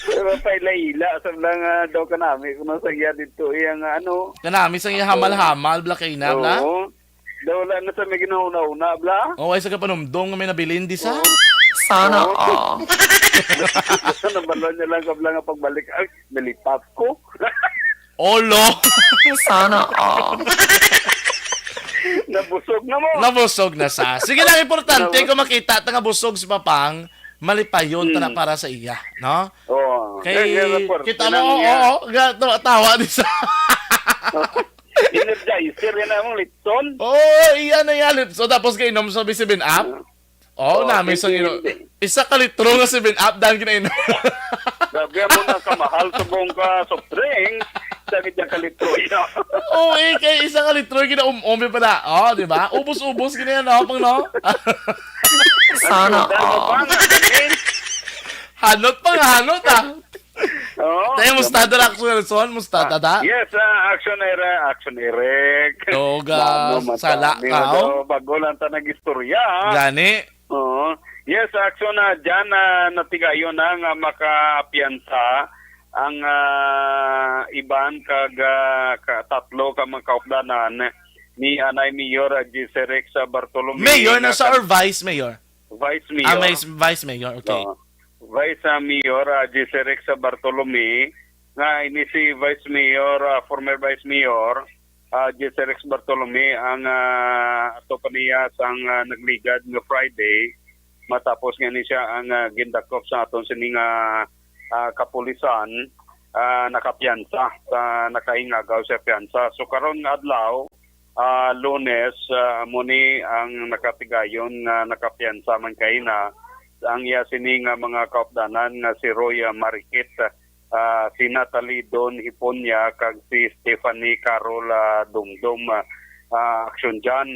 Pero pa ila-ila, sa lang, ah, daw kanami, kung nasa iya dito, iyang, ano. Kanami sa iya hamal-hamal, bla kay na, bla? Oo. Daw wala na sa may ginauna-una, bla? Oh, ay sa kapanumdong nga may nabilin di sa? Oo. Sana Oo. All. Sa nabalo niya lang kabla nga pagbalik, ay, nalipat ko. Olo! Sana all. Nabusog na mo. Nabusog na sa. Sige lang, importante Nabus- kung makita ta nga busog si Papang, malipayon ta na Hmm. Para sa iya, no? Oo. Kay Kaya nga, report kita na mo, niya. Oo, ga-, tawa, tawa di sa. Energizer, yan ang litson. Oo, iyan na yan. So, tapos kainom sa seven up? Ah. Oo, Oh, nami sa sige, ino-, hindi. Isa ka litro nga seven up, dahil ginainom. Grabe mo na kamahal subong ka soft drink, sa gitna ka litro, ina. Oo, eh, kay isa ka litro, ginaum-umi pa na. Oh, di ba? Ubus-ubus, gina yan, no? Pang, no? Sana Ang sundal mo all. Pa, nga, galing. Hanot pa nga, hanot, ah. Oo. Tayo, musta, Dara Action Nelson? Musta, Ah, tada? Yes, ah, Action Eric, Action Eric. Oo, ga-, Mano, sala matami, ka, oh. Ano, bago lang ta nag-istorya, ah. Gani. Oo. Yes, Action, ah, dyan, ah, natigayon na nga makaapiyansa ang, ah, iban kag, ah, ka-, tatlo ka mga kaupdanan ni anay Mayor, ah, Jesse Rex, ah, Bartolome, Mayor na nga sa kan- or Vice Mayor? Vice Ah, Mayor. Vice, Vice Mayor. Okay. Oo. Vice, ah, Mayor, ah, Jesse Rex, ah, Bartolome, nga ini si Vice Mayor, ah, former Vice Mayor, ah, Jesse Rex Bartolome, ang, ah, ato pa niya sang, ah, nagligad nga Friday, matapos nga ni siya ang, ah, gindakop sa aton sining, ah, ah, kapulisan, ah, nakapiyansa, sa nakaingagaw siya piyansa. So, karon nga adlaw, ah, Lunes, ah, amo ni ang nakatigayon nga nakapiyansa man kaina ang iya sini nga mga kaupdanan nga si Roy, ah, Marikit, ah, si Natalie Don Hiponya, kag si Stephanie Carol, ah, Dumdum, ah, ah, Action Jan.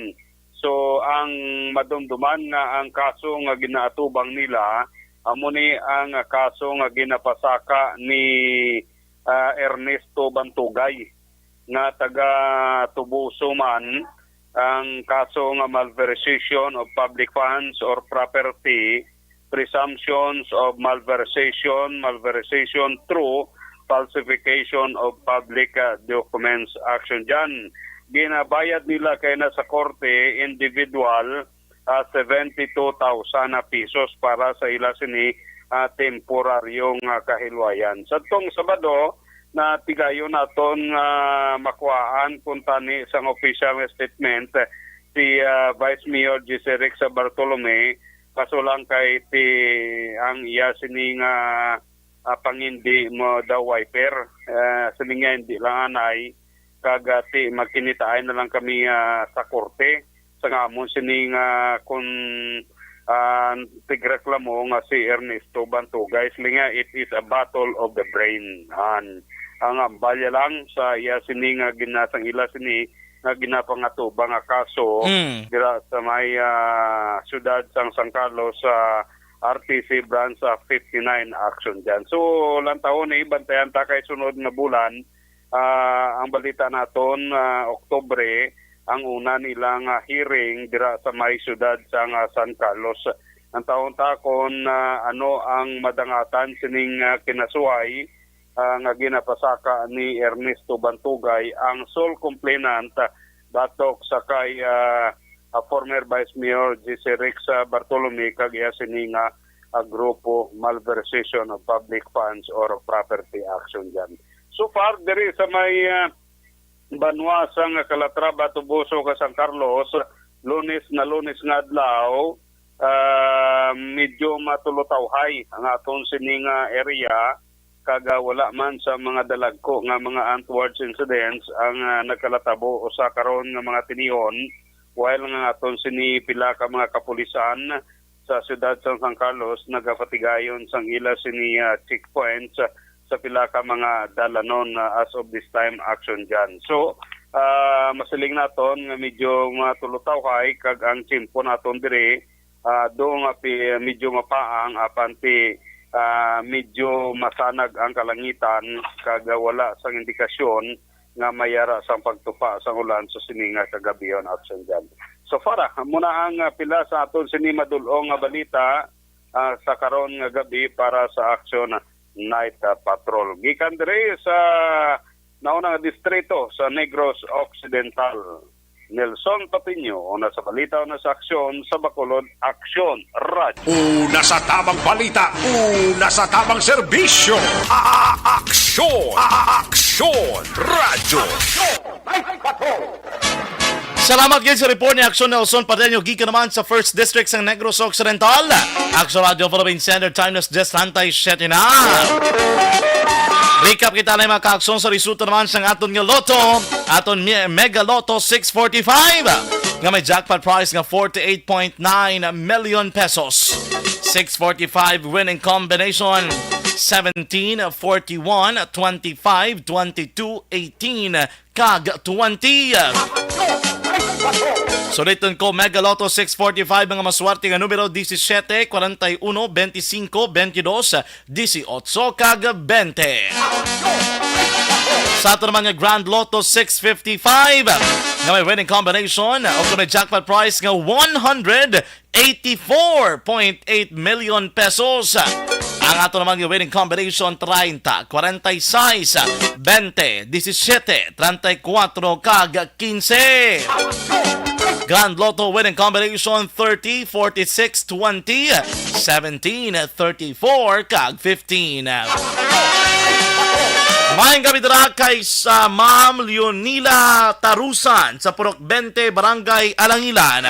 So, ang madumduman nga ang kaso nga ginaatubang nila, amo ni ang kaso nga ginapasaka ni, ah, Ernesto Bantugay, nga taga Tubuso man, ang kaso nga malversation of public funds or property, presumptions of malversation, malversation through falsification of public, ah, documents. Action Jan. Ginabayad nila kay na sa korte individual, ah, seventy-two thousand na pesos para sa ila sini, ah, temporaryong, ah, kahilwayan. Sa tong Sabado, na tigayon naton nga makuhaan kung tani sang official nga statement si, ah, Vice Mayor Jesse Rex Bartolome, kaso lang kay ti ang iya sini nga, ah, pangindi mo daw wiper. Ah, sini nga hindi lang anay, kag, ah, ti magkinitaay na lang kami, ah, sa korte. Sa nga amon sini nga kung, ah, tigreklamo nga si Ernesto Bantugay, sila nga, it is a battle of the brain. An, ang ambalya lang sa iya sini nga ginasang ila sini nga ginapangatubang nga kaso Mm. dira sa may, ah, siyudad sang San Carlos sa R T C branch sa fifty-nine. Action Jan. So, lantawon ni, bantayan ta kay sunod nga bulan, ah, ang balita naton, ah, Oktubre, ang una nilang, ah, hearing dira sa may siyudad sang, ah, San Carlos. Ang taon ta kon, ah, ano ang madangatan sining, ah, kinasuhay, ah, nga ginapasaka ni Ernesto Bantugay, ang sole complainant, ah, batok sa kay, ah, ah, former Vice Mayor Jesse Rex, ah, Bartolome, kag iya sini nga, ah, grupo, malversation of public funds or property. Action Jan. So far, diri sa may, ah, banwa sang Calatrava, Tubuso, kag San Carlos, Lunes na Lunes nga adlaw, ah, medyo matulutawhay ang aton sini nga area, kag, ah, wala man sa mga dalagko nga mga untoward incidents ang, ah, nagkalatabo sa karon nga mga tinion, while nga aton sini pila ka mga kapulisan sa siyudad sang San Carlos nagapatigayon sang ila sini, ah, checkpoints sa pila ka mga dalanon, ah, as of this time. Action Jan. So, ah, masiling naton nga medyo matulutawhay kag ang tiyempo naton diri, ah, do nga pi-, medyo mapaang apan ti, ah, medyo masanag ang kalangitan kag wala sang indikasyon nga mayara sang pagtupa sang ulan sa sini nga kagabihon. Action Jan. So far, ah, muna ang, ah, pila sa aton sini madul-ong nga balita, ah, sa karon nga gabi para sa Action Night, ah, Patrol. Gikan diri sa naunang distrito sa Negros Occidental, Nelson Patiño, una sa balita, una sa aksyon, sa Bacolod Aksyon Radyo. Una sa tamang balita, una sa tamang serbisyo. A-, a-, aksyon, a-, a-, aksyon Radyo. Aksyon Night Patrol. Salamat gid sa report ni Aksyon Nelson Padeño gikan naman sa First District sang Negros Occidental. Aksyon Radio Philippine Standard Time, alas diyes treinta y siete na. Recap kita na mga kaaksyon sa resulta naman sang aton nga lotto, aton mi-, Mega Lotto six forty-five, nga may jackpot prize nga forty-eight point nine million pesos. Six forty-five winning combination, seventeen, forty-one, twenty-five, twenty-two, eighteen, kag twenty. Suliton ko, Mega Lotto six forty-five, mga maswerte nga numero, disisiete, kwarenta y uno, benti singko, benti dos, disiotso, kag bente. Sa ato naman nga Grand Lotto six fifty-five, nga may winning combination o kung may jackpot prize nga one hundred eighty-four point eight million pesos. Ang ato naman nga winning combination, treinta, cuarenta y seis, veinte, diecisiete, treinta y cuatro, kag quince. Grand Lotto winning combination, thirty, forty-six, twenty, seventeen, thirty-four, kag fifteen. Maayong gabi dira kay sa Ma'am Leonila Tarusan sa Purok twenty, Barangay Alangilan.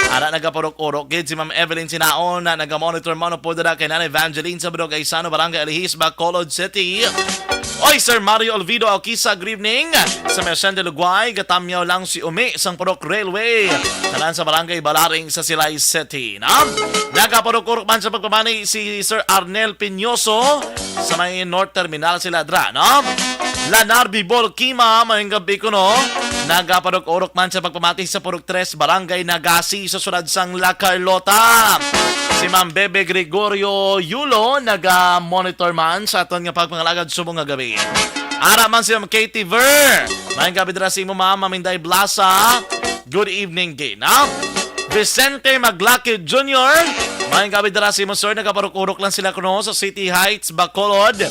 Ara, nagapurok-urok gid si Ma'am Evelyn Sinaon, na nagamonitor man po dira kay Nanay Evangeline sa Barangay Sano, Barangay Alihis, Bacolod City. Oy, Sir Mario Olvido Alquisa, good evening. Sa Merced Lugway, gatamyaw lang si Umi sang Purok Railway. Tanan sa Barangay Balaring sa Silay City, no? Nagapurok-urok man sa pagpamati si Sir Arnel Piñoso sa may North Terminal sila dra, no? Lanar Bibol Kima, maayong gabi kuno. Nagapurok-urok man sa pagpamati sa Purok Tres, Barangay Nagasi, sa siyudad sang La Carlota. Si Ma'am Bebe Gregorio Yulo naga-monitor man sa aton nga pagpangalagad subong nga gabi. Ara man si Ma'am Katie Ver. Maayong gabi dira sa imo, Ma'am. Ma'am Inday Blasa. Good evening gid, ha? Vicente Maglaki Junior. Maayong gabi dira sa imo, sir. Nagapurok-urok lang sila kuno sa City Heights, Bacolod.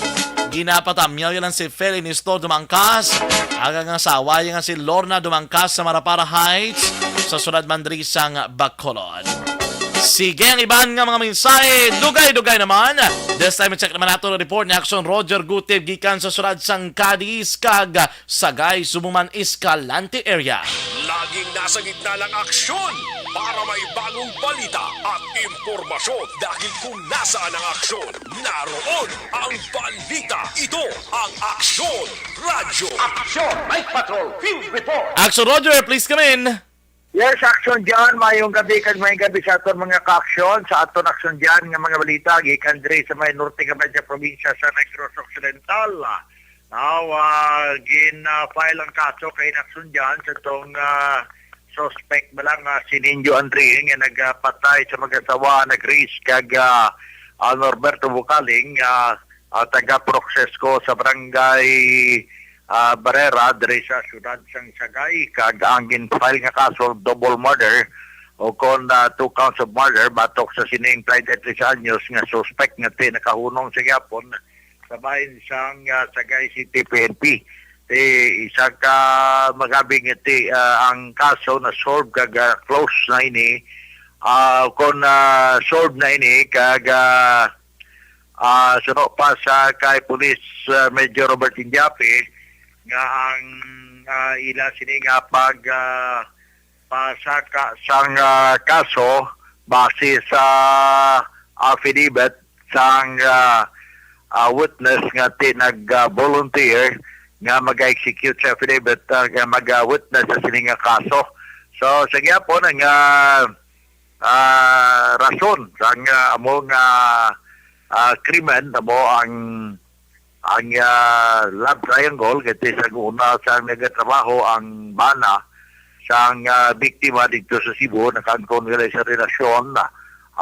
Ginapatamyaw lang si Feli Nestor Dumangkas. Aga nga asawa nga si Lorna Dumangkas sa Marapara Heights, sa siyudad man diri sang Bacolod. Sige, ang iban nga mga mensahe, dugay-dugay naman. This time, check naman nato ang report ni Action Roger Gutib gikan sa siyudad sang Cadiz kag Sagay, Subuman, Escalante area. Laging nasa gitna ng aksyon para may bagong balita at impormasyon. Dahil kung nasaan ang aksyon, naroon ang balita. Ito ang Aksyon Radyo. Aksyon, Night Patrol, Field Report. Action Roger, please come in. Yes, Action John, mayong gabi kag mayong gabi sa aton mga ka-aksyon, sa aton Action John nga mga balita gikan diri sa may norte nga medya probinsya sa Negros Occidental. Now, ah, gin-file ang kaso kay Action John sa tong ah, suspect ba lang nga si Ninjo Andre nga nagpatay sa mag-asawa, nag-race kag ah, ah, Norberto Bukaling, ah, ah, taga Procesco sa barangay ah, Barrera diri sa siyudad sang Sagay, kag ang gin-file nga kaso, double murder o kon ah, two counts of murder batok sa sining treinta y tres anyos nga suspect nga ti nakahunong sa gyapon sa bahin sang ah, Sagay City P N P. Ti isa ka magabi nga ti ah, ang kaso na solve kag ah, close na ini, ah, kon ah, solve na ini kag ah, ah, suno pa sa kay Police ah, Major Robert Indiape nga ang ah, ila sini nga pag ah, pasaka sang ah, kaso base sa affidavit sang ah, ah, witness nga ti nag ah, volunteer nga mag-execute sa affidavit ah, nga mag-witness sa sini nga kaso. So sa gyapon ang ah, ah, rason sang ah, amo nga ah, krimen amo ang ang ah, love triangle kay sa una sang nagatrabaho ang bana sang ah, biktima dito sa Cebu, nakaangkon nila sa relasyon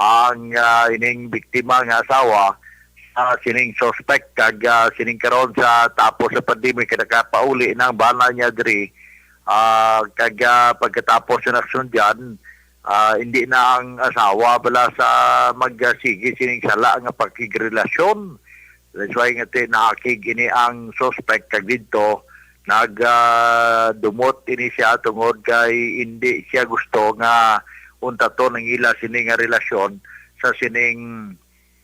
ang ah, ining biktima nga asawa sa sining suspect kag ah, sining karon sa tapos sa pandemic kay nakapauli na ang bana niya diri. Ah, kag ah, pagkatapos sa aksyon dyan, ah, hindi na ang asawa bala sa magsigi sining sala nga pakigrelasyon. That's why nga ti naakig ini ang suspect kag didto nag ah, dumot ini siya tungod kay hindi siya gusto nga untaton ang ila sini nga relasyon sa sining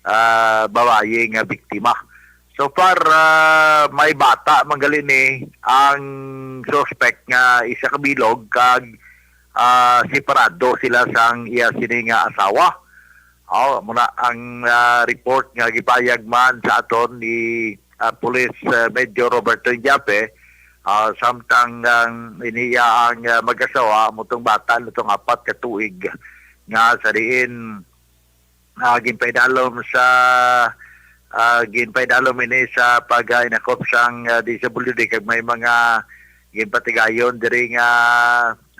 ah, babayi nga biktima. So far, ah, may bata man gali ni ang suspect nga isa ka bilog kag ah, separado sila sang iya sini nga asawa. Oh, muna ang ah, report nga gipayag man sa aton ni ah, Police ah, Major Roberto Indiape. Ah, samtang ang iniya ang ah, mag-asawa, mutong bata nitong apat ka tuig nga sa diin ah, ginpaidalom sa ah, ginpaidalom ini sa pag-inakop sang ah, D S W D kag may mga ginpatigayon diri nga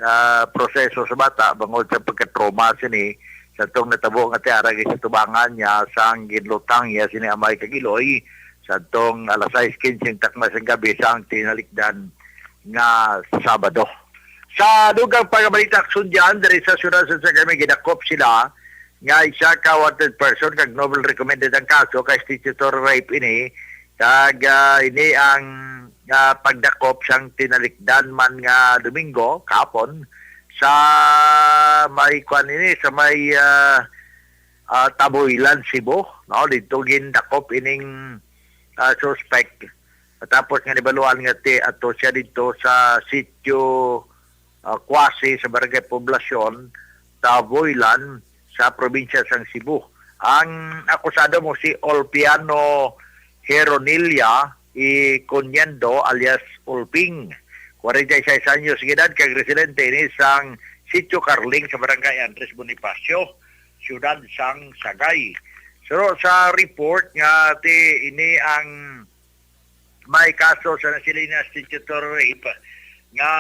ah, proseso sa bata bangod sa pagka-trauma sini sa tong natabo nga tiara sa tubangan niya sang ginlutang niya sini amay kag iloy sa tong alas sais quince takna sang gabi sa ang tinalikdan nga Sabado. Sa dugang pagkabalita, Aksyon dyan, diri sa siyudad sa Sagay, may ginakop sila nga isa ka wanted person kag nobel recommended ang kaso kay statutory rape ini, kag, ah, ini ang, ah, pagdakop sang tinalikdan man nga Domingo kahapon sa may kwan ini, sa may, ah, ah, Taboylan, Cebu, no? Didto gindakop ining, ah, suspect. Tapos nga nibaluan nga ti ato siya didto sa sitio, ah, Kuwasi sa Barangay Poblacion, Taboylan, sa probinsya sang Cebu. Ang akusado mo si Olpiano Heronilia y Coniendo alias Olping, kwarenta y seis anyos ng edad, kag residente ini sang Sitio Carling sa Barangay Andres Bonifacio, siyudad sang Sagay. Pero sa report nga ti ini ang may kaso sa nasiling nga statutory rape nga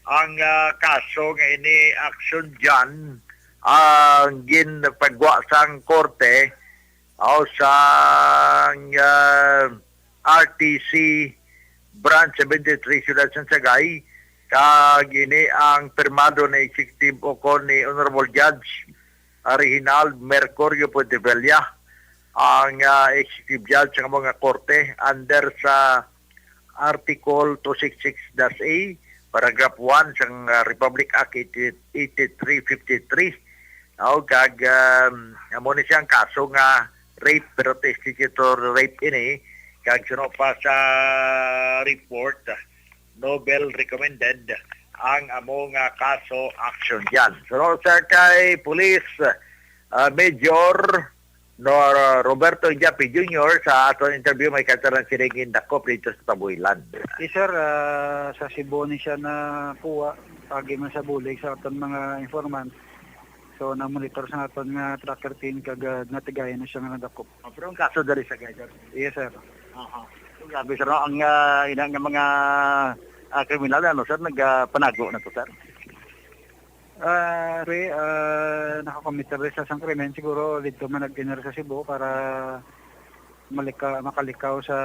ang, ah, kaso nga ini action dyan ang ginpagwa sang korte o sang, ah, R T C Branch seventy-three Siyudad sang Sagay, kag ini ang pirmado ni Executive o kon ni Honorable Judge, ah, Reginald Mercurio Puentevilla, ang, ah, Executive Judge sa mga korte under sa Article two six six dash A, Paragraph one sang, ah, Republic Act eighty, eighty-three fifty-three. Aw, kag, um, amo ni siyang kaso nga rape, pero testicular rape ini, kag suno pa sa report, nobel recommended ang amo nga kaso action dyan. Suno sa kay Police, ah, Major Nor Roberto Japi Junior sa aton interview may kataran siring gindakop dito sa Tabuilan. Yes, sir. Ah, sa Cebu ni siya nakuha, agi man sa bulig sa aton mga informant. So, na-monitor sa aton nga tracker team kag, ah, natigayan na siya nga nadakop. Ah, pero ang kaso dali sa guy, sir? Yes, sir. Aha. So, grabe, sir, no? Ang, ah, ina nga mga, ah, kriminal, ano, sir, nagapanago na to, sir? Ah, pre, ah, nakakomit na sa sang krimen, siguro dito man nag-enter sa Cebu para malika-, makalikaw sa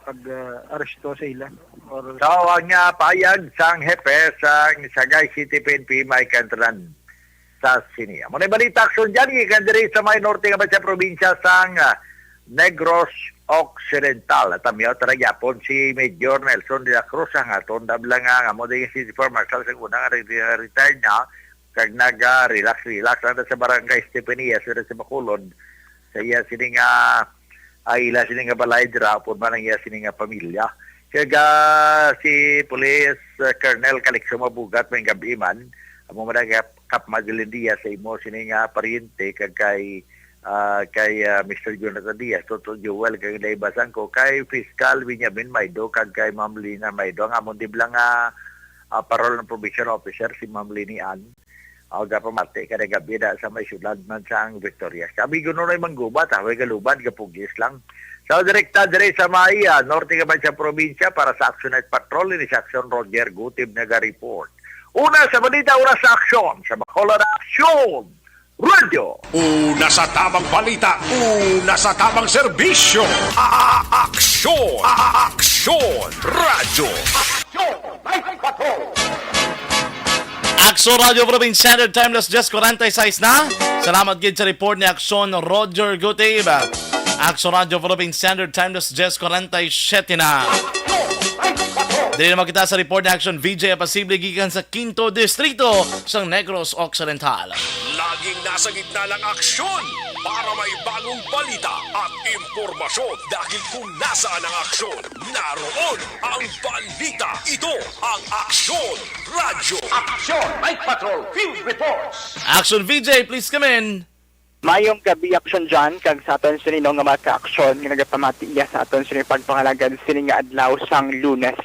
pag, ah, aresto sa ila. Or So, ang, ah, payag sang hepe sang Sagay City P N P, Mike Antran, sa sini. Amo na balita aksyon dyan, gikan diri sa may norte nga sa probinsya sang, ah, Negros Occidental. At amyaw tara gyapon si Major Nelson de la Cruz, ang aton dabla nga, nga mo din si former marshal sa una nga re-, retired na, kag naga-relax-relax lang sa barangay Stephen Iyas, sa Bacolod, sa iya sini nga, ah, ila sini nga balay dira, upod man ang iya sini nga pamilya. Kag, ah, si Police, ah, Colonel Calixto Mabugat, may gabi man, amo man ang kap-, kapmagalindiya sa imo sini nga paryente, kag kay, ah, kay, ah, Mister Jonathan Diaz, Toto Joel, kag Day Basangko, kay Fiscal Benjamin Maido, kag kay Ma'am Lina Maido, ang amon dibla nga, ah, parol ng probation officer, si Ma'am Lini Ann. Aw, gapamati ka na gabi na sa may syudad man sang Victoria. Sabi ko, "Nunoy manggubat, ha? Way galubad, gapugis lang." Sa direkta dire sa may, ah, norte ka man sa probinsya para sa Action Night Patrol, ini sa Action Roger Gutib naga-report. Una sa balita, una sa aksyon, sa Bacolod Action Radio. Una sa tamang balita, una sa tamang serbisyo. A-, a-, aksyon, a-, a-, aksyon, radyo. Aksyon, may patrol. Aksyon Radyo Philippine Standard Time, alas diyes kwarenta y seis na. Salamat gid sa report ni Aksyon Roger Gutib. Aksyon Radyo Philippine Standard Time, alas diyes kwarenta y siyete na. Dili naman kita sa report ni Aksyon V J, posible gikan sa Quinto Distrito sa Negros Occidental. Laging nasa gitna ng aksyon para may bagong balita at impormasyon, dahil kung nasaan ang aksyon, naroon ang balita. Ito ang Aksyon Radyo. Aksyon, Night Patrol, Field Reports. Action V J, please come in. Mayong gabi, Action John, kag sa aton sini, no, nga mga ka-aksyon nga nagapamati iya sa aton sini pagpangalagad sini nga adlaw sang Lunes.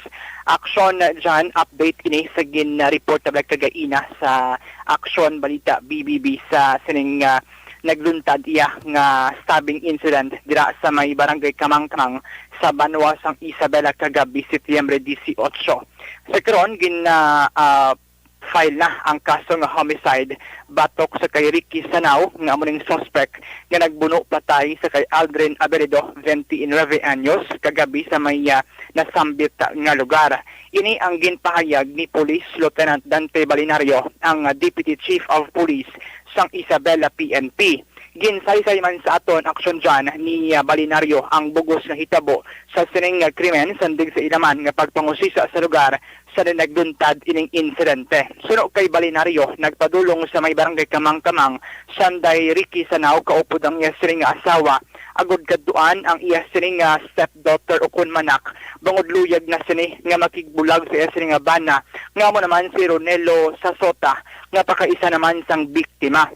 Action John, update kini sa gin-report na kagaina sa Action Balita B B B sa sining, ah, nagluntad iya nga stabbing incident dira sa may Barangay Kamangkang sa banwa sang Isabela kagabi, Setyembre dieciocho. Sa karon, gin, ah, ah, file na ang kaso nga homicide batok sa kay Ricky Sanao, nga amo ning suspect nga nagbuno patay sa kay Aldrin Abeledo, twenty-nine anyos, kagabi sa may, ah, nasambit nga lugar. Ini ang ginpahayag ni Police Lieutenant Dante Balinario, ang Deputy Chief of Police sang Isabela P N P. Ginsaysay man sa aton, Action John, ni, ah, Balinario ang bug-os nga hitabo sa sining nga krimen, sandig sa ila man nga pagpangusisa sa lugar sa nagluntad ining insidente. Suno kay Balinario, nagpadulong sa may barangay Kamang-Kamang, Sanday Ricky Sanao, kaupod ang iya sining nga asawa, agud kadtuan ang iya sining nga stepdaughter ukon manak, bangod luyag na sini nga makigbulag sa iya sining nga bana, nga amo naman si Ronelo Sasota, nga pakaisa naman sang biktima.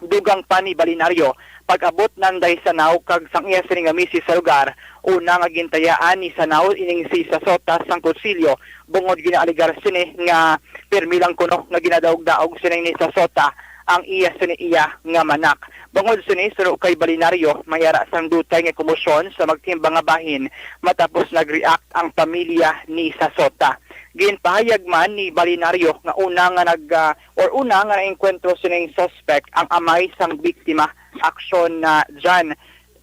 Dugang pa ni Balinario, pag-abot nanday Sanao kag sang iya sini nga misis sa lugar, una nga gintayaan ni Sanao ining si Sasota sang kutsilyo, bungod ginaaligar sini nga pirmi lang kuno nga ginadaog-daog sini ni Sasota ang iya sini iya nga manak. Bangod sini, suno kay Balinario, may ara sang dutay nga komosyon sa magtimbang nga bahin matapos nag-react ang pamilya ni Sasota. Ginpahayag man ni Balinario nga una nga nag, ah, or una nga naengkwentro sining suspect ang amay sang biktima, Action na John.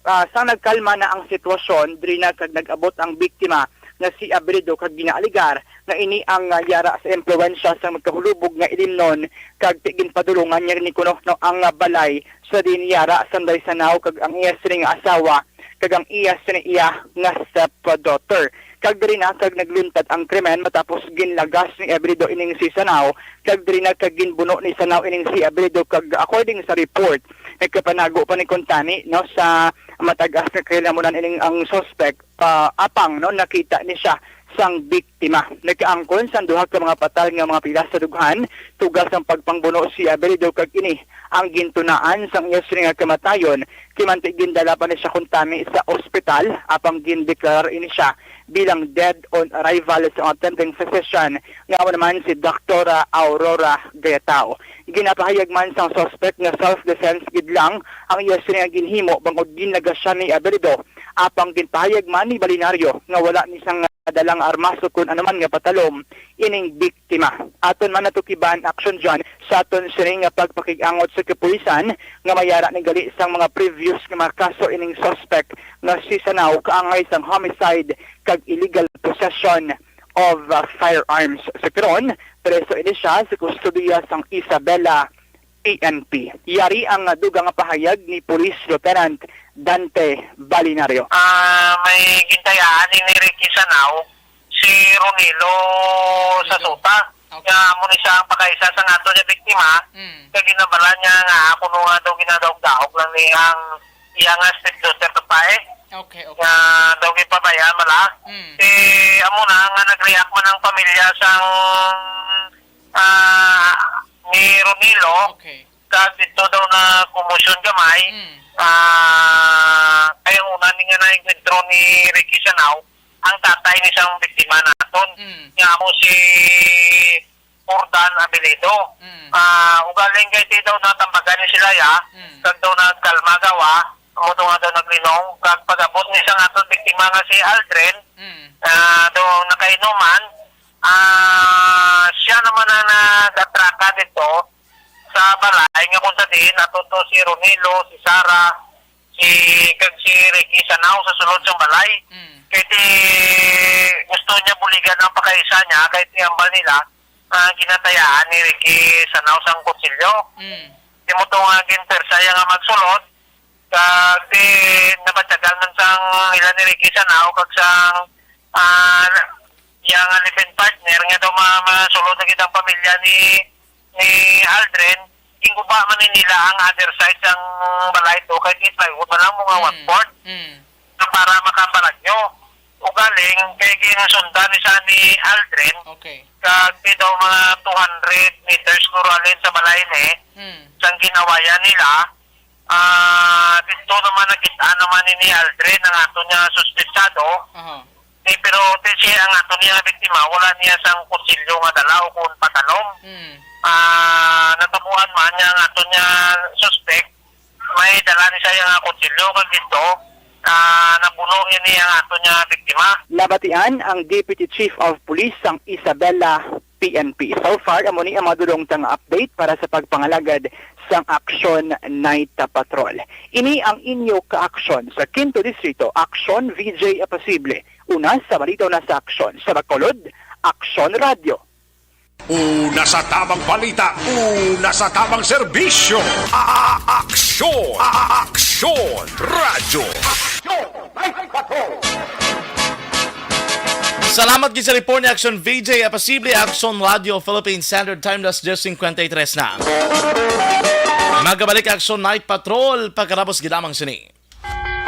Ah, sang nagkalma na ang sitwasyon, diri na kag nag-abot ang biktima nga si Abredo kag ginaaligar nga ini ang, ah, yara sa impluwensya sang magkahulubog nga ilimnon kag ti ginpadulungan niya ni kuno, no, ang, ah, balay sa diin yara sanday Sanao kag ang iya sini nga asawa kag ang iya sini iya nga stepdaughter. Kag diri na kag nagluntad ang krimen matapos ginlagas ni Abredo ining si Sanao, kag diri na kag ginbuno ni Sanao ining si Abredo, kag according sa report, nagkapanago pa ni kuntani, no, sa matag-as nga kahilamunan ining ang suspect, ah, apang, no, nakita ni siya sang biktima. Nagkaangkon sang duha ka mga patal nga mga pila sa dughan, tuga sang pagpangbuno si Abredo, kag ini ang gintunaan sang iya sini nga kamatayon. Kimanti gindala pa ni siya kuntani sa ospital, apang gindeklarar ini siya bilang dead on arrival sa attending physician, nga amo naman si Doktora Aurora Gayatao. Ginapahayag man sang suspect nga self-defense gid lang ang iya sini nga ginhimo, bangod ginlagas siya ni Abredo. Apang ginpahayag man ni Balinario nga wala ni sang dalang armas o kun anuman nga patalom ining biktima. Aton man natukiban, Action John, sa aton sini nga pagpakig-angot sa kapulisan nga may ara ni gali sang mga previous nga mga kaso ining suspect nga si Sanao kaangay sang homicide kag illegal possession of, uh, firearms. Sa karon, preso ini siya sa kustodiya sang Isabela P N P. Yari ang, uh, dugang nga pahayag ni Police Lieutenant Dante Balinario. Ah, may gintayaan ni Ricky Sanao si Ronilo Sasota. Okay. Nga amo ni siya ang pakaisa sa aton nga biktima. Mm. Kag ginabala niya nga ako no nga daw ginadaog-daog lang ni ang iya nga stepdaughter, babae. Okay, okay. Nga daw ginpabayaan bala. Mm. Eh, amo na nga nag-react man ang pamilya sang, ah, ni Ronilo. Okay. Kag dito daw na komosyon gamay. Mm. Ah, kay ang una ni nga naengkwentro ni Ricky Sanao, ang tatay ni sang biktima naton. Mm. Nga amo si Jordan Abeledo. Mm. Ah, ugaling kay ti daw natambagan ni sila ya, Mm. kag daw nagkalma gawa, amo daw nga daw naglinong, kag pag-abot ni sang aton biktima nga si Aldrin, Mm. ah, daw nakainuman, ah, siya naman ang nag-atraka dito sa balay nga kung sa diin ato to si Ronilo, si Sara, si, kag si Ricky Sanao sa sulod sang balay. Mm. Kay ti gusto niya buligan ang pakaisa niya, kay ti ambal nila, ah, ginatayaan ni Ricky Sanao sang kutsilyo. Mm. Di mo to nga ginpersa iya nga magsulod, kag di nabatyagan man sang ila ni Ricky Sanao kag sang, ah, iya nga live-in partner nga daw ma-, masulod na gid ang pamilya ni, ni Aldrin, ginguba man ni nila ang other side sang balay to, kay ti plywood man lang mo nga Mm. one-fourth Mm. na para makabalagyo. Ugaling, kay ginsundan ni sa ni Aldrin, Okay. kag ti daw mga two hundred meters siguro halin sa balay ni, Mm. sang ginawayan nila, ah, dito naman nakita naman ni, ni Aldrin ang ato niya suspetsado. Aha. Eh, pero ti siya ang ato niya biktima, wala niya sang kutsilyo nga dala o kung patalom. Mm. Ah, natabuan man niya ang ato niya suspect, may dala ni siya nga kutsilyo kag dito, ah, nabuno niya ni ang ato niya biktima. Nabatian ang Deputy Chief of Police sang Isabela P N P. So far, amo ni ang mga dulong ta nga update para sa pagpangalagad sang Action Night Patrol. Ini ang inyo ka-aksyon sa Quinto Distrito, Action V J Apasible, Una sa balita, una sa aksyon. Sa Bacolod, Aksyon Radyo. Una sa tamang balita, una sa tamang serbisyo. A-, Aksyon, A-, Aksyon Radyo. Aksyon ninety-four. Salamat gid sa report ni Aksyon V J Apasible, Aksyon Radyo Philippines Standard Time, alas diyes cincuenta y tres na. Magabalik Aksyon Night Patrol pagkatapos gid lamang sini.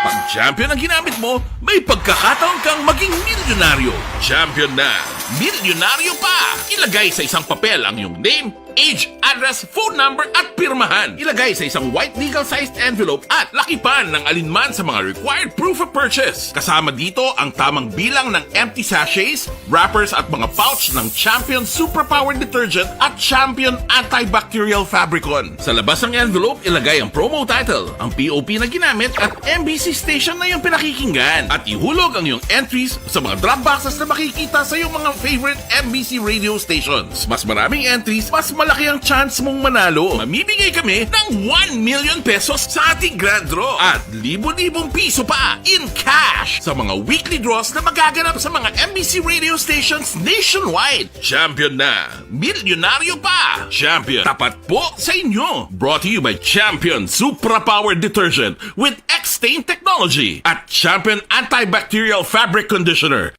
Pag champion ang ginamit mo, may pagkakataon kang maging milyonaryo. Champion na, milyonaryo pa! Ilagay sa isang papel ang iyong name, age, address, phone number, at pirmahan. Ilagay sa isang white legal-sized envelope at lakipan ng alinman sa mga required proof of purchase. Kasama dito ang tamang bilang ng empty sachets, wrappers, at mga pouch ng Champion Superpower Detergent at Champion Antibacterial Fabricon. Sa labas ng envelope, ilagay ang promo title, ang P O P na ginamit, at M B C station na iyong pinakikinggan. At ihulog ang iyong entries sa mga drop boxes na makikita sa iyong mga favorite M B C radio stations. Mas maraming entries, mas malaki ang chance mong manalo. Mamimigay kami ng one million pesos sa ating grand draw at libo-libong piso pa in cash sa mga weekly draws na magaganap sa mga M B C radio stations nationwide. Champion na! Milyonaryo pa! Champion, tapat po sa inyo! Brought to you by Champion Supra Power Detergent with X-Stain Technology at Champion Antibacterial Fabric Conditioner.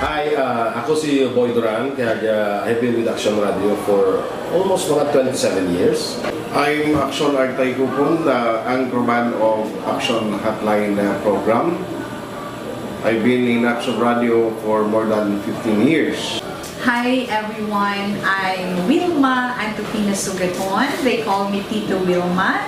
Hi, uh, ako si Boy Duran, kag, uh, I've been with Action Radio for almost mga twenty-seven years. I'm Action Artay Kupon, the anchorman of Action Hotline, uh, program. I've been in Action Radio for more than fifteen years. Hi everyone, I'm Wilma Antupina Sugaton. They call me Tito Wilma.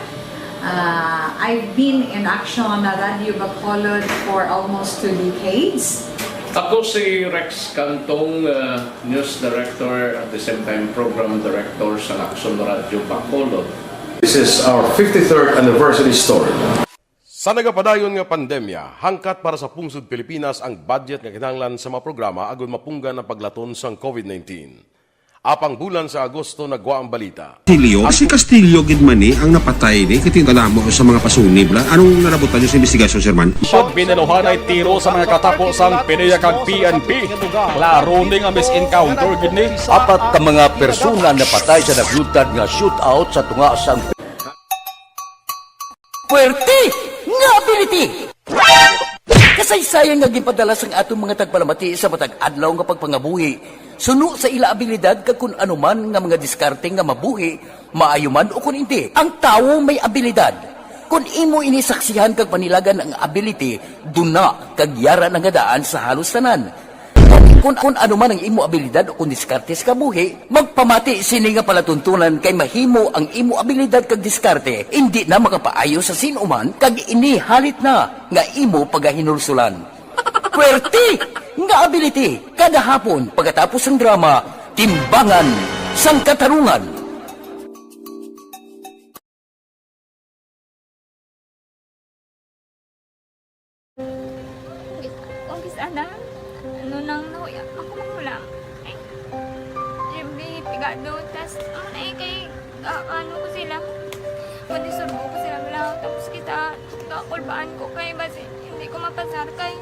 Uh, I've been in Action Radio Bacolod for almost two decades. Ako si Rex Cantong, uh, News Director, at the same time Program Director sa Action Radio Bacolod. This is our fifty-third anniversary story. Sa nagapadayon nga pandemya, hangkat para sa pungsod Pilipinas ang budget nga kinahanglan sa mga programa agud mapunggan ang paglaton sang COVID nineteen. Apang bulan sa Agosto nagwa ang balita. Castillo? Si Castillo gid man ni ang napatay ni, kay tingala mo sa mga pasunib la. Anong nalabutan niyo sa investigasyon, Sir Man? Pag binaluhanay tiro sa mga katapo sang PDEA kag P N P. Klaro ni nga mis-encounter gid ni. Apat ka mga persona napatay sa nagluntad nga shootout sa tunga sang Puwerte nga ability! Kasaysayan nga ginpadala sang aton mga tagpalamati sa matag adlaw nga pagpangabuhi, suno sa ila abilidad kag kun ano man nga mga diskarte nga mabuhi, maayo man o kun indi, ang tawo may abilidad. Kun imo ini saksihan kag panilagan ang ability, duna kag yara na nga daan sa halos tanan. Kun, kun ano man ang imo abilidad o kun diskarte sa kabuhi, magpamati sini nga palatuntunan kay mahimo ang imo abilidad kag diskarte indi na makapaayo sa sin-o man kag ini halit na nga imo pagahinulsolan. Puwerte nga ability! Kada hapon pagkatapos sang drama, Timbangan sang Katarungan. Kung kis-, ana, ano nang nahuya, ako makulang. Ay, siyempre, pigado, tas, ano na eh, kay, ah, ano ko sila, madisurbo ko sila, wala, tapos kita, kakulbaan ko kay, basi, hindi ko mapasar kay.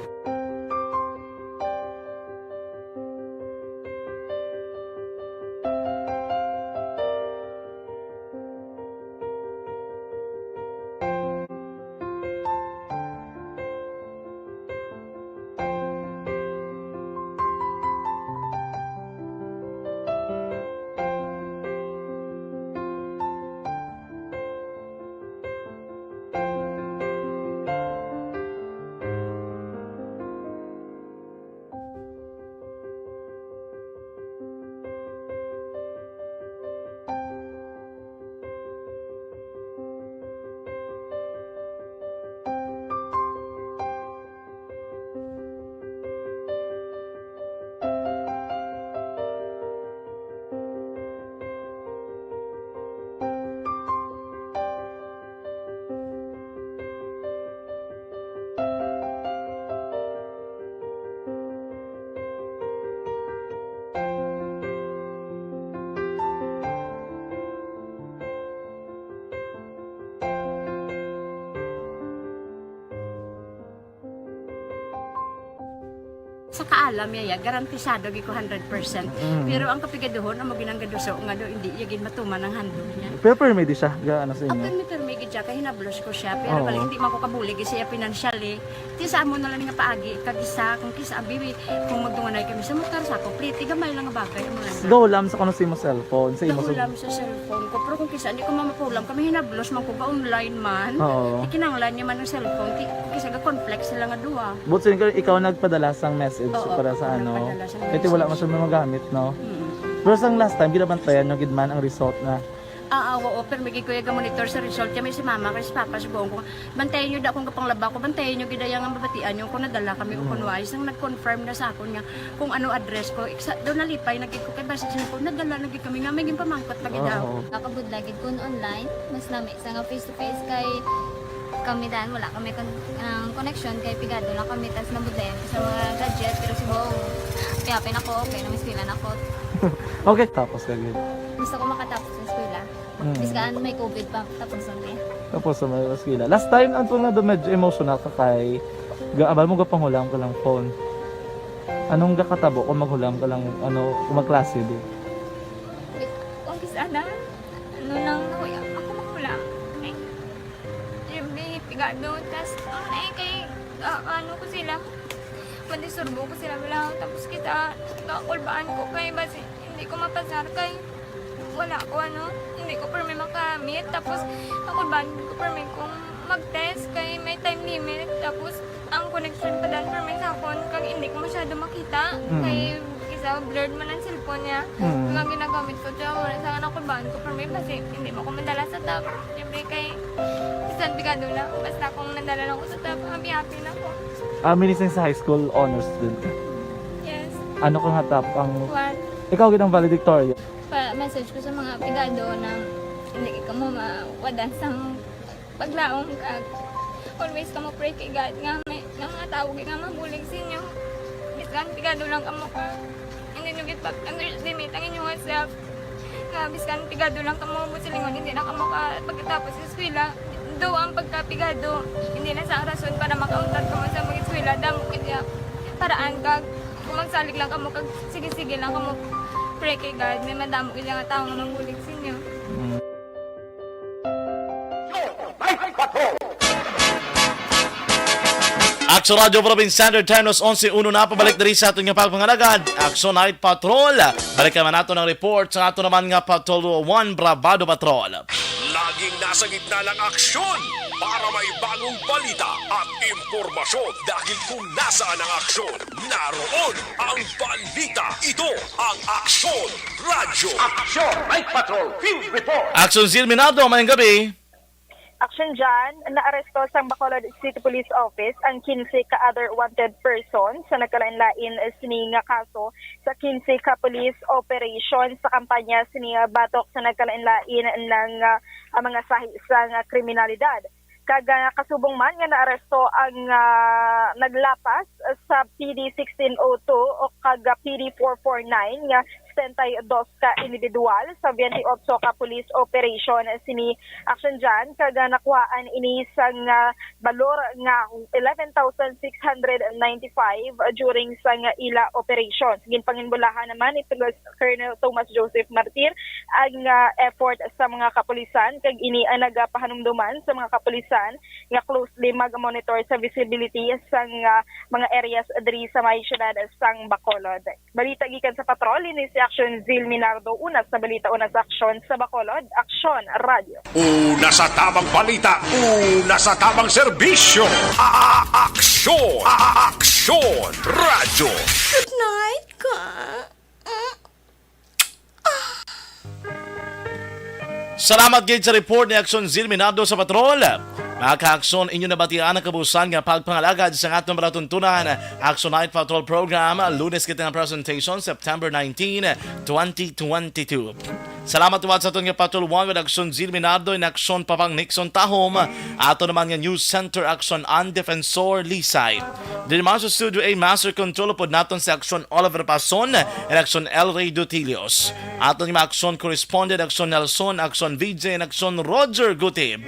Sa kaalam niya, ya, garantisado gid ko hundred percent. Mm. Pero ang kapigaduhon, amo ginang gaduso nga do, hindi iya gid matuman ang handog niya. Pero permi di siya, ga, ano sa inyo? Permi, permi gid siya, kay hinablos ko siya. Pero Oo. bali, hindi man ko kabulig siya financially. Ti sa amo na lang nga paagi, kag isa, kung kisa, abi, kung magdunganay kami sa motor, sa ako, pliti, gamay lang nga bagay, amo lang. Go, lam sa kuno sa imo cellphone, sa imo Go, sa lam sa cellphone ko. Pero kung kisa, hindi ko mamapulam, kami hinablos man ko, ga online man. Oo. Ti kinahanglan niya man ang cellphone, ti, kisa ga-conflict sila nga duha. But since ikaw nagpadala sang message Oo, para sa ako ano, nagpadala sang kaya ti wala man message. siya magamit, no? Mm. Pero sang last time, ginabantayan nyo gid man ang result na. Ah, ah, oo, pero may gid ko yung monitor sa result. Kaya may si mama, kay si papa, si buong ko, bantayan nyo da akong kapanglaba ko, bantayan nyo gid ang mabatian nyo kung nadala kami o Mm. kung wais. Ang nag-confirm na sa akon nga kung ano address ko, iksa, daw nalipay na gid ko, kay basta siya ko, nadala na gid kami nga, may ginpamangkot pa gid Oo. daw. Nakabudla gid kun online, mas nami sa nga face to face kay kami dan, wala kami kon-, ang connection kay pigado lang kami, tas nabudlayan ko sa mga gadget, pero si Bong, happy-happy na ko, okay na, may eskwela na ko. Okay, tapos ka gid. Gusto ko makatapos sa eskwela. Mm. Bis ka, ano, may covid pa, tapos ang day. Tapos sa mga eskwela. Last time, ang tunga do medyo emotional ka kay, ga-, abal mo gapanghulam ka lang phone. Anong gakatabo kung maghulam ka lang, ano, kung magklase di? Kung kisa na, ano lang, nahuya ako maghulam. Ay, yung may pigado, tas, ano na eh, kay, ah, ano ko sila, mandisturbo ko sila, wala, tapos kita, kakulbaan ko kay, basi, hindi ko mapasar kay, wala ko, ano, hindi ko permi makamit, tapos, kakulbaan ko permi kung mag-test kay may time limit, tapos, ang connection pa dan permi sa akon, kag hindi ko masyado makita, Mm. kay, isa, blurred man ang cellphone niya, Mm. kag ang ginagamit ko, siya, wala sa kakulbaan ko permi, basi, hindi mo ko madala sa top, siyempre kay, bisan pigado lang, basta kung nadala lang ko sa top, happy-happy na ko. Ah, minising sa high school, honor student ka? Yes. Ano ka nga top ang One. Ikaw gid ang valedictorian? Pa-message ko sa mga pigado na hindi ka mo mawadan sang paglaom, kag always ka mo pray kay God nga may, nga mga tawo gid nga mabulig sa inyo. Bisan pigado lang kamo ka, hindi nyo gid pag-underestimate ang inyong self. Nga bisan pigado lang kamo, mo silingon, hindi na kamo ka pagkatapos sa eskwela. Do ang pagkapigado, hindi na sa rason para makauntat kamo sa mag-eskwela. Damo gid ya paraan kag kung magsalig lang kamo kag sige-sige lang kamo pray kay God, may madamo gid nga tawo nga mabulig sa inyo. Mm. Aksyon Radyo Province Standard Time, alas onse uno na, pabalik diri sa aton nga pagpangalagad, Aksyon Night Patrol. Balik naman nato ng report sa ato naman nga Patrol One, Bravado Patrol. Laging nasa gitna ng aksyon para may bagong balita at impormasyon, dahil kung nasaan ang aksyon, naroon ang balita. Ito ang Aksyon Radyo. Aksyon Night Patrol Field Report. Aksyon Zil Minardo, mayong gabi. Action dyan, naaresto sang Bacolod City Police Office ang quince ka other wanted persons sa nagkalain-lain sini nga kaso sa quince ka police operation sa kampanya sini batok sa nagkalain-lain nga, ah, mga sahi sang kriminalidad. Kag, ah, kasubong man nga naaresto ang, ah, naglapas sa P D sixteen oh two o kag, ah, P D four four nine nga setenta y dos ka individual sa twenty-eight ka police operation sini action dyan, kag, ah, nakuhaan ini sang, ah, balor nga eleven thousand six hundred ninety-five during sang ila operation. Ginpanginbulahan naman ni Colonel Thomas Joseph Martir ang, ah, effort sa mga kapulisan, kag ini ang nagapahanumduman sa mga kapulisan nga closely mag-monitor sa visibility sang, ah, mga areas diri sa may siyudad sang Bacolod. Balita gikan sa Patrol, ini si Action Zil Minardo. Una sa balita, una sa aksyon sa Bacolod, Aksyon Radyo. Una sa tamang balita, una sa tamang serbisyo. A-, a-, aksyon, a-, a-, aksyon Radyo. Good night, ka. Mm. Salamat gid sa report ni Aksyon Zil Minardo sa Patrol. Mga ka-aksyon, inyo nabatian ang kabuusan nga pagpangalagad sa atong palatuntunan, Aksyon Night Patrol Program, Lunes kita nga presentation, September nineteen, twenty twenty-two. Salamat liwat sa aton nga Patrol One with Aksyon Zil Minardo and Aksyon Papang Nixon Tahom. Ato naman nga News Center Aksyon Ann Defensor Lisay. Diri man sa Studio A, Master Control, upod naton si Aksyon Oliver Pason and Aksyon El Rey Dutilios. Aton nga Aksyon Correspondent, Aksyon Nelson, Aksyon V J, and Aksyon Roger Gutib.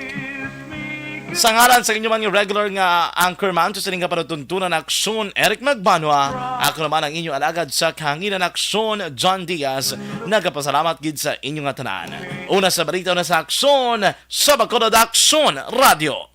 Sa ngalan sa inyo mga regular nga anchorman sa sining kapanutuntunan aksyon, Eric Magbanwa, ako naman ang inyo alagad sa kahanginan aksyon, John Diaz, nagapasalamat gid sa inyo nga tanan. Una sa balita, una sa aksyon, sa Bacolod Aksyon Radio.